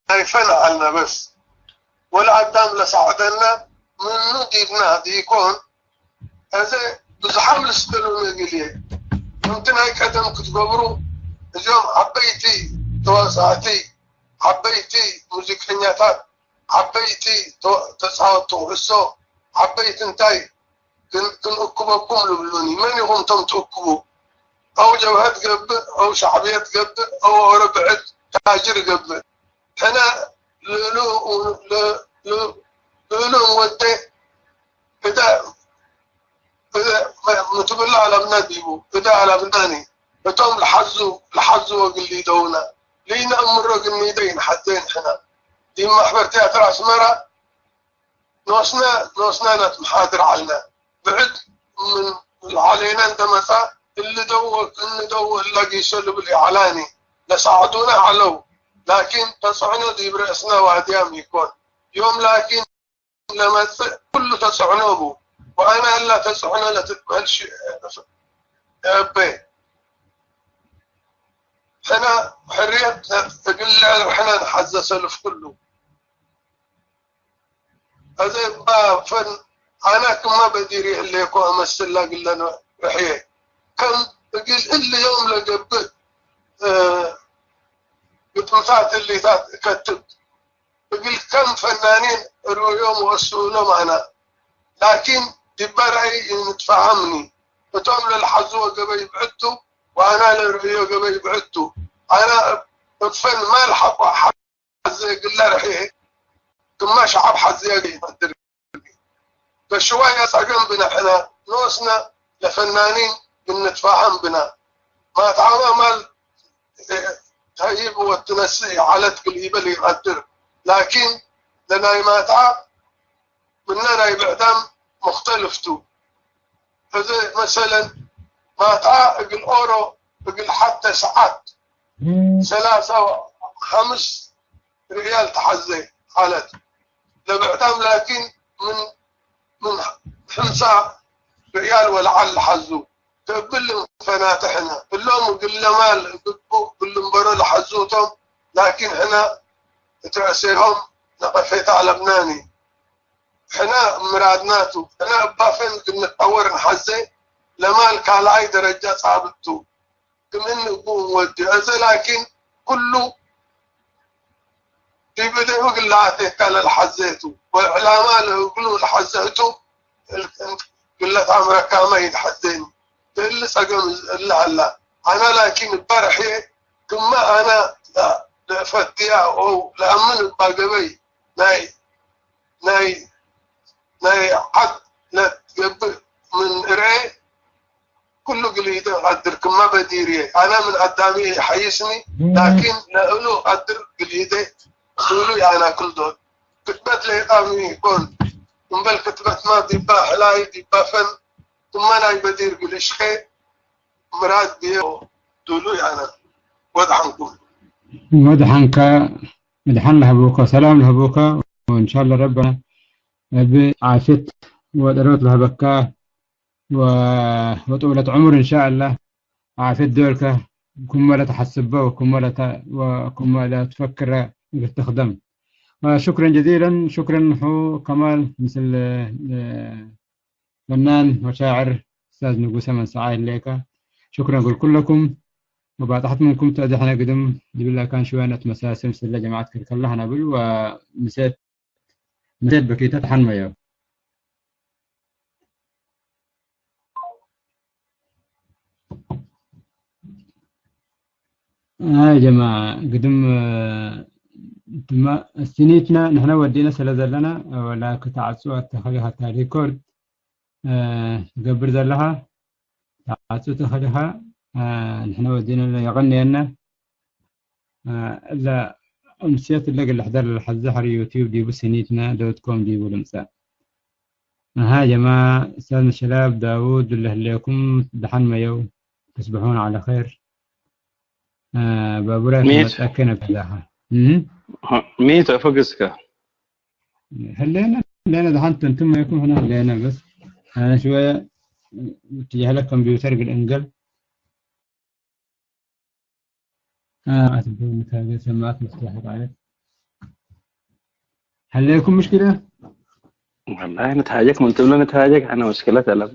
ናይ ፈን ዓልና በስ ወላ ኣዳም ለሳዕደና ምኑ ዲብና ዲኮን እዚ ብዙሓም ልስደሉ ነግል እየ ከምቲ ናይ ቀደም ክትገብሩ እዚኦም ዓበይቲ ተዋሳእቲ ዓበይቲ ሙዚቀኛታት ዓበይቲ ተፃወቱ ኩዕሶ ዓበይቲ እንታይ ክንእክበኩም ልብሉኒ መን ኢኹም ቶም ትእክቡ ኣው ጀብሀት ገብእ ኣው ሻዕብየት ገብእ ኣው ኦረብዕድ ታጅር ገብእ ሕነ ልእሉ ወደ እዳ ምትብላ ዓላምና ዲቡ እዳ ዓላምናኒ እቶም ልሓዙ ልሓዙ ወግሊ ደውና ልይነእምሮ ግኒደ ይንሓዘ ንሕና ዲብ ማሕበር ቲያትር ኣስመራ ኖስና ኖስና ናትመሓድር ዓልና ብዕድ ምን ዓሌና እንደመጻ እልደው እልደው እላጊሶ ልብል ይዓላኒ ለሳዕዱና ዓለው ላኪን ተጽዕኖ ዲብ ረእስና ዋህድያም ይኮን ዮም ላኪን ለመጽእ ኩሉ ተጽዕኖ ቡ ወኣና እላ ተጽዕኖ ለትትበህል እበ ሕና ሕርየት እግለ ርሕና ንሓዘ ሰልፍ ኩሉ እዚ እባ ፈን ኣና ክማ በዲር ይህለየኮ እመስላ ግለ ርሕየ ከም እግል እሊ ዮም ለገብእ ግጥምታት እሊታት እከትብ እግል ከም ፈናኒን ርእዮም ወእስእሎም ኣና ላኪን ዲባ ራእይ ንትፋሃምኒ እቶም ለልሓዝዎ ገበይ ብዕቱ ወኣና ለርእዮ ገበይ ብዕቱ ኣና እፈን ማል ሓቋ ሓዘ ግላ ርሕየ ግማሽ ዓብ ሓዘያ ይፈድር በሽዋያ ጸገም ብና ሕና ንወስና ለፈናኒን ብንትፋሃም ብና ማትዓማ ማል ተይብ ወትነስእ ዓለት ግልኢበል ይቀድር ላኪን ለናይ ማትዓ ምነ ናይ ብዕዳም ሙክተልፍቱ እዚ መሰለን ማትዓ እግል ኦሮ እግል ሓተ ሰዓት ሰላሳ ሓምስ ርያል ተሓዘ ዓለት ለብዕዳም ላኪን ምን ምን ሕምሳ ርያል ወለዓል ለሓዙ ከብል ፈናተ ሕነ እሎም ግለማል ግቡ ግልንበሮ ለሓዙ እቶም ላኪን ሕነ እትዕሴሆም ነቐፌታ ኣለብናኒ ሕነ ምራድናቱ ሕነ እባፈን ግንጣወር ንሓዘ ለማል ካልኣይ ደረጃ ጻብቱ ክምህን እቡ ወዲ እዚ ላኪን ኩሉ ዲብድኡ ግላኣት የካለ ለሓዘቱ ወዕላማ ለእግሉ ለሓዘቱ ግለት ኣምረካማ ይድሓዘኒ ትእሊ ጸገም እላ ኣላ ኣና ላኪን እባ ርሕየ ክማ ኣና ለእፈትያ ኦው ለኣምን እባ ገበይ ናይ ናይ ናይ ዓድ ለትገብእ ምን እርኤ ኩሉ ግልኢተ ቀድር ክማ በዲር እየ ኣና ምን ኣዳሚ ይሓይስኒ ላኪን ለእሉ ቀድር ግልኢተ እሉ ኣና ክልዶ ክትበት ለይጣሚ ይኮን እምበል ክትበትማ ዲባ ሕላይ ዲባ ፈን ክማ ናይ በዲር ግልሽኸ ምራድ ብየ ዱሉ ኣና ወድሓንኩም ወድሓንካ ምድሓን ለህቡካ ሰላም ለህቡካ ወእንሻላ ረበና እብ ዓፍት ወጥሮት ለህበካ ወጡለት ዕሙር እንሻላ ዓፍት ዶልከ ኩመ ለተሐስበ ወኩመ ለትፈክረ እግል ትክደም ሽክረን ጀዚለን ሽክረን ንሑ ከማል ምስል ፈናን ወሻዕር እስታዝ ንጉሰ መንሰዓ ይለካ ሽክረን እግል ኩለኩም ወባጣሕት ምንኩም ተእድሐነ ግድም ዝብለካን ሽወነት መሳስል ስለ ጀማዓት ክልከላ ሀነብል ወምሴት ምሴት በኪተ ተሐንመዮ ኣይ ጀማ ግድም፣ እ፣ ድማ ስኒትና ንሕና ወዲእና ስለ ዘለና፣ ወላ ክትዓጹ ኣተኸሊኻ እታ ሪኮርድ፣ እ፣ ትገብር ዘለኻ፣ ትዓጹ ተኸሊኻ፣ እ፣ ንሕና ወዲእና ኣለና፣ የቐንየና። እ፣ እላ እምስዮት እለ ግለ ሕደር ለሓዚ ሓር ዩቲዩብ ዲቡ ስኒትና ዶት ኮም ዲቡ ልምጻእ። ኣሃ ጀማ፣ ኡስታዝ መሸላብ ዳውድ ለህሌኩም ደሓን መየው፣ ተስብሑን ዓለ ኸይር። እ፣ ባቡራይ ሚት። ከመጣከ ነብዛኻ። እህ? ሚት ኣፈግስካ። ህሌና፣ ህሌና ደሓን ተንትም መየኩም ሆነ ህሌና በስ። ኣነ ሽወየ ትጀህለ ኮምፒውተር ግል እንገል። آه، أتبعونك هذه سماعات مفتوحة عليك. هل لكم مشكلة؟ والله نتهاجك، من تمنا نتهاجك، أنا مشكلة أنا.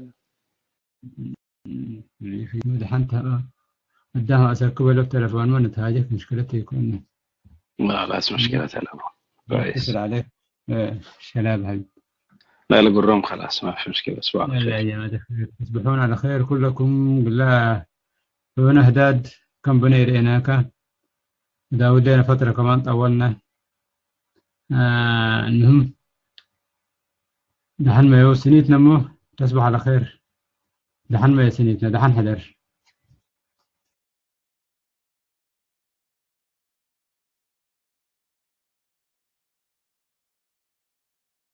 مدحنت، آه. قدامها أسركب له التلفون، ما نتهاجك، مشكلة يكون. لا، لا، مش مشكلة أنا. كويس. يتصل عليك. آه، شلاب هل. لا، لا، قرهم خلاص، ما في مشكلة، أسبوع لا، لا، خير. يا ما دخل. تصبحون على خير كلكم. بالله، هنا هداد كم بني رئيناك. داود لنا فترة كمان طولنا. آه، المهم، دحن ما يو سنيتنا مو، تصبح على خير. دحن ما يو سنيتنا، دحن حدر.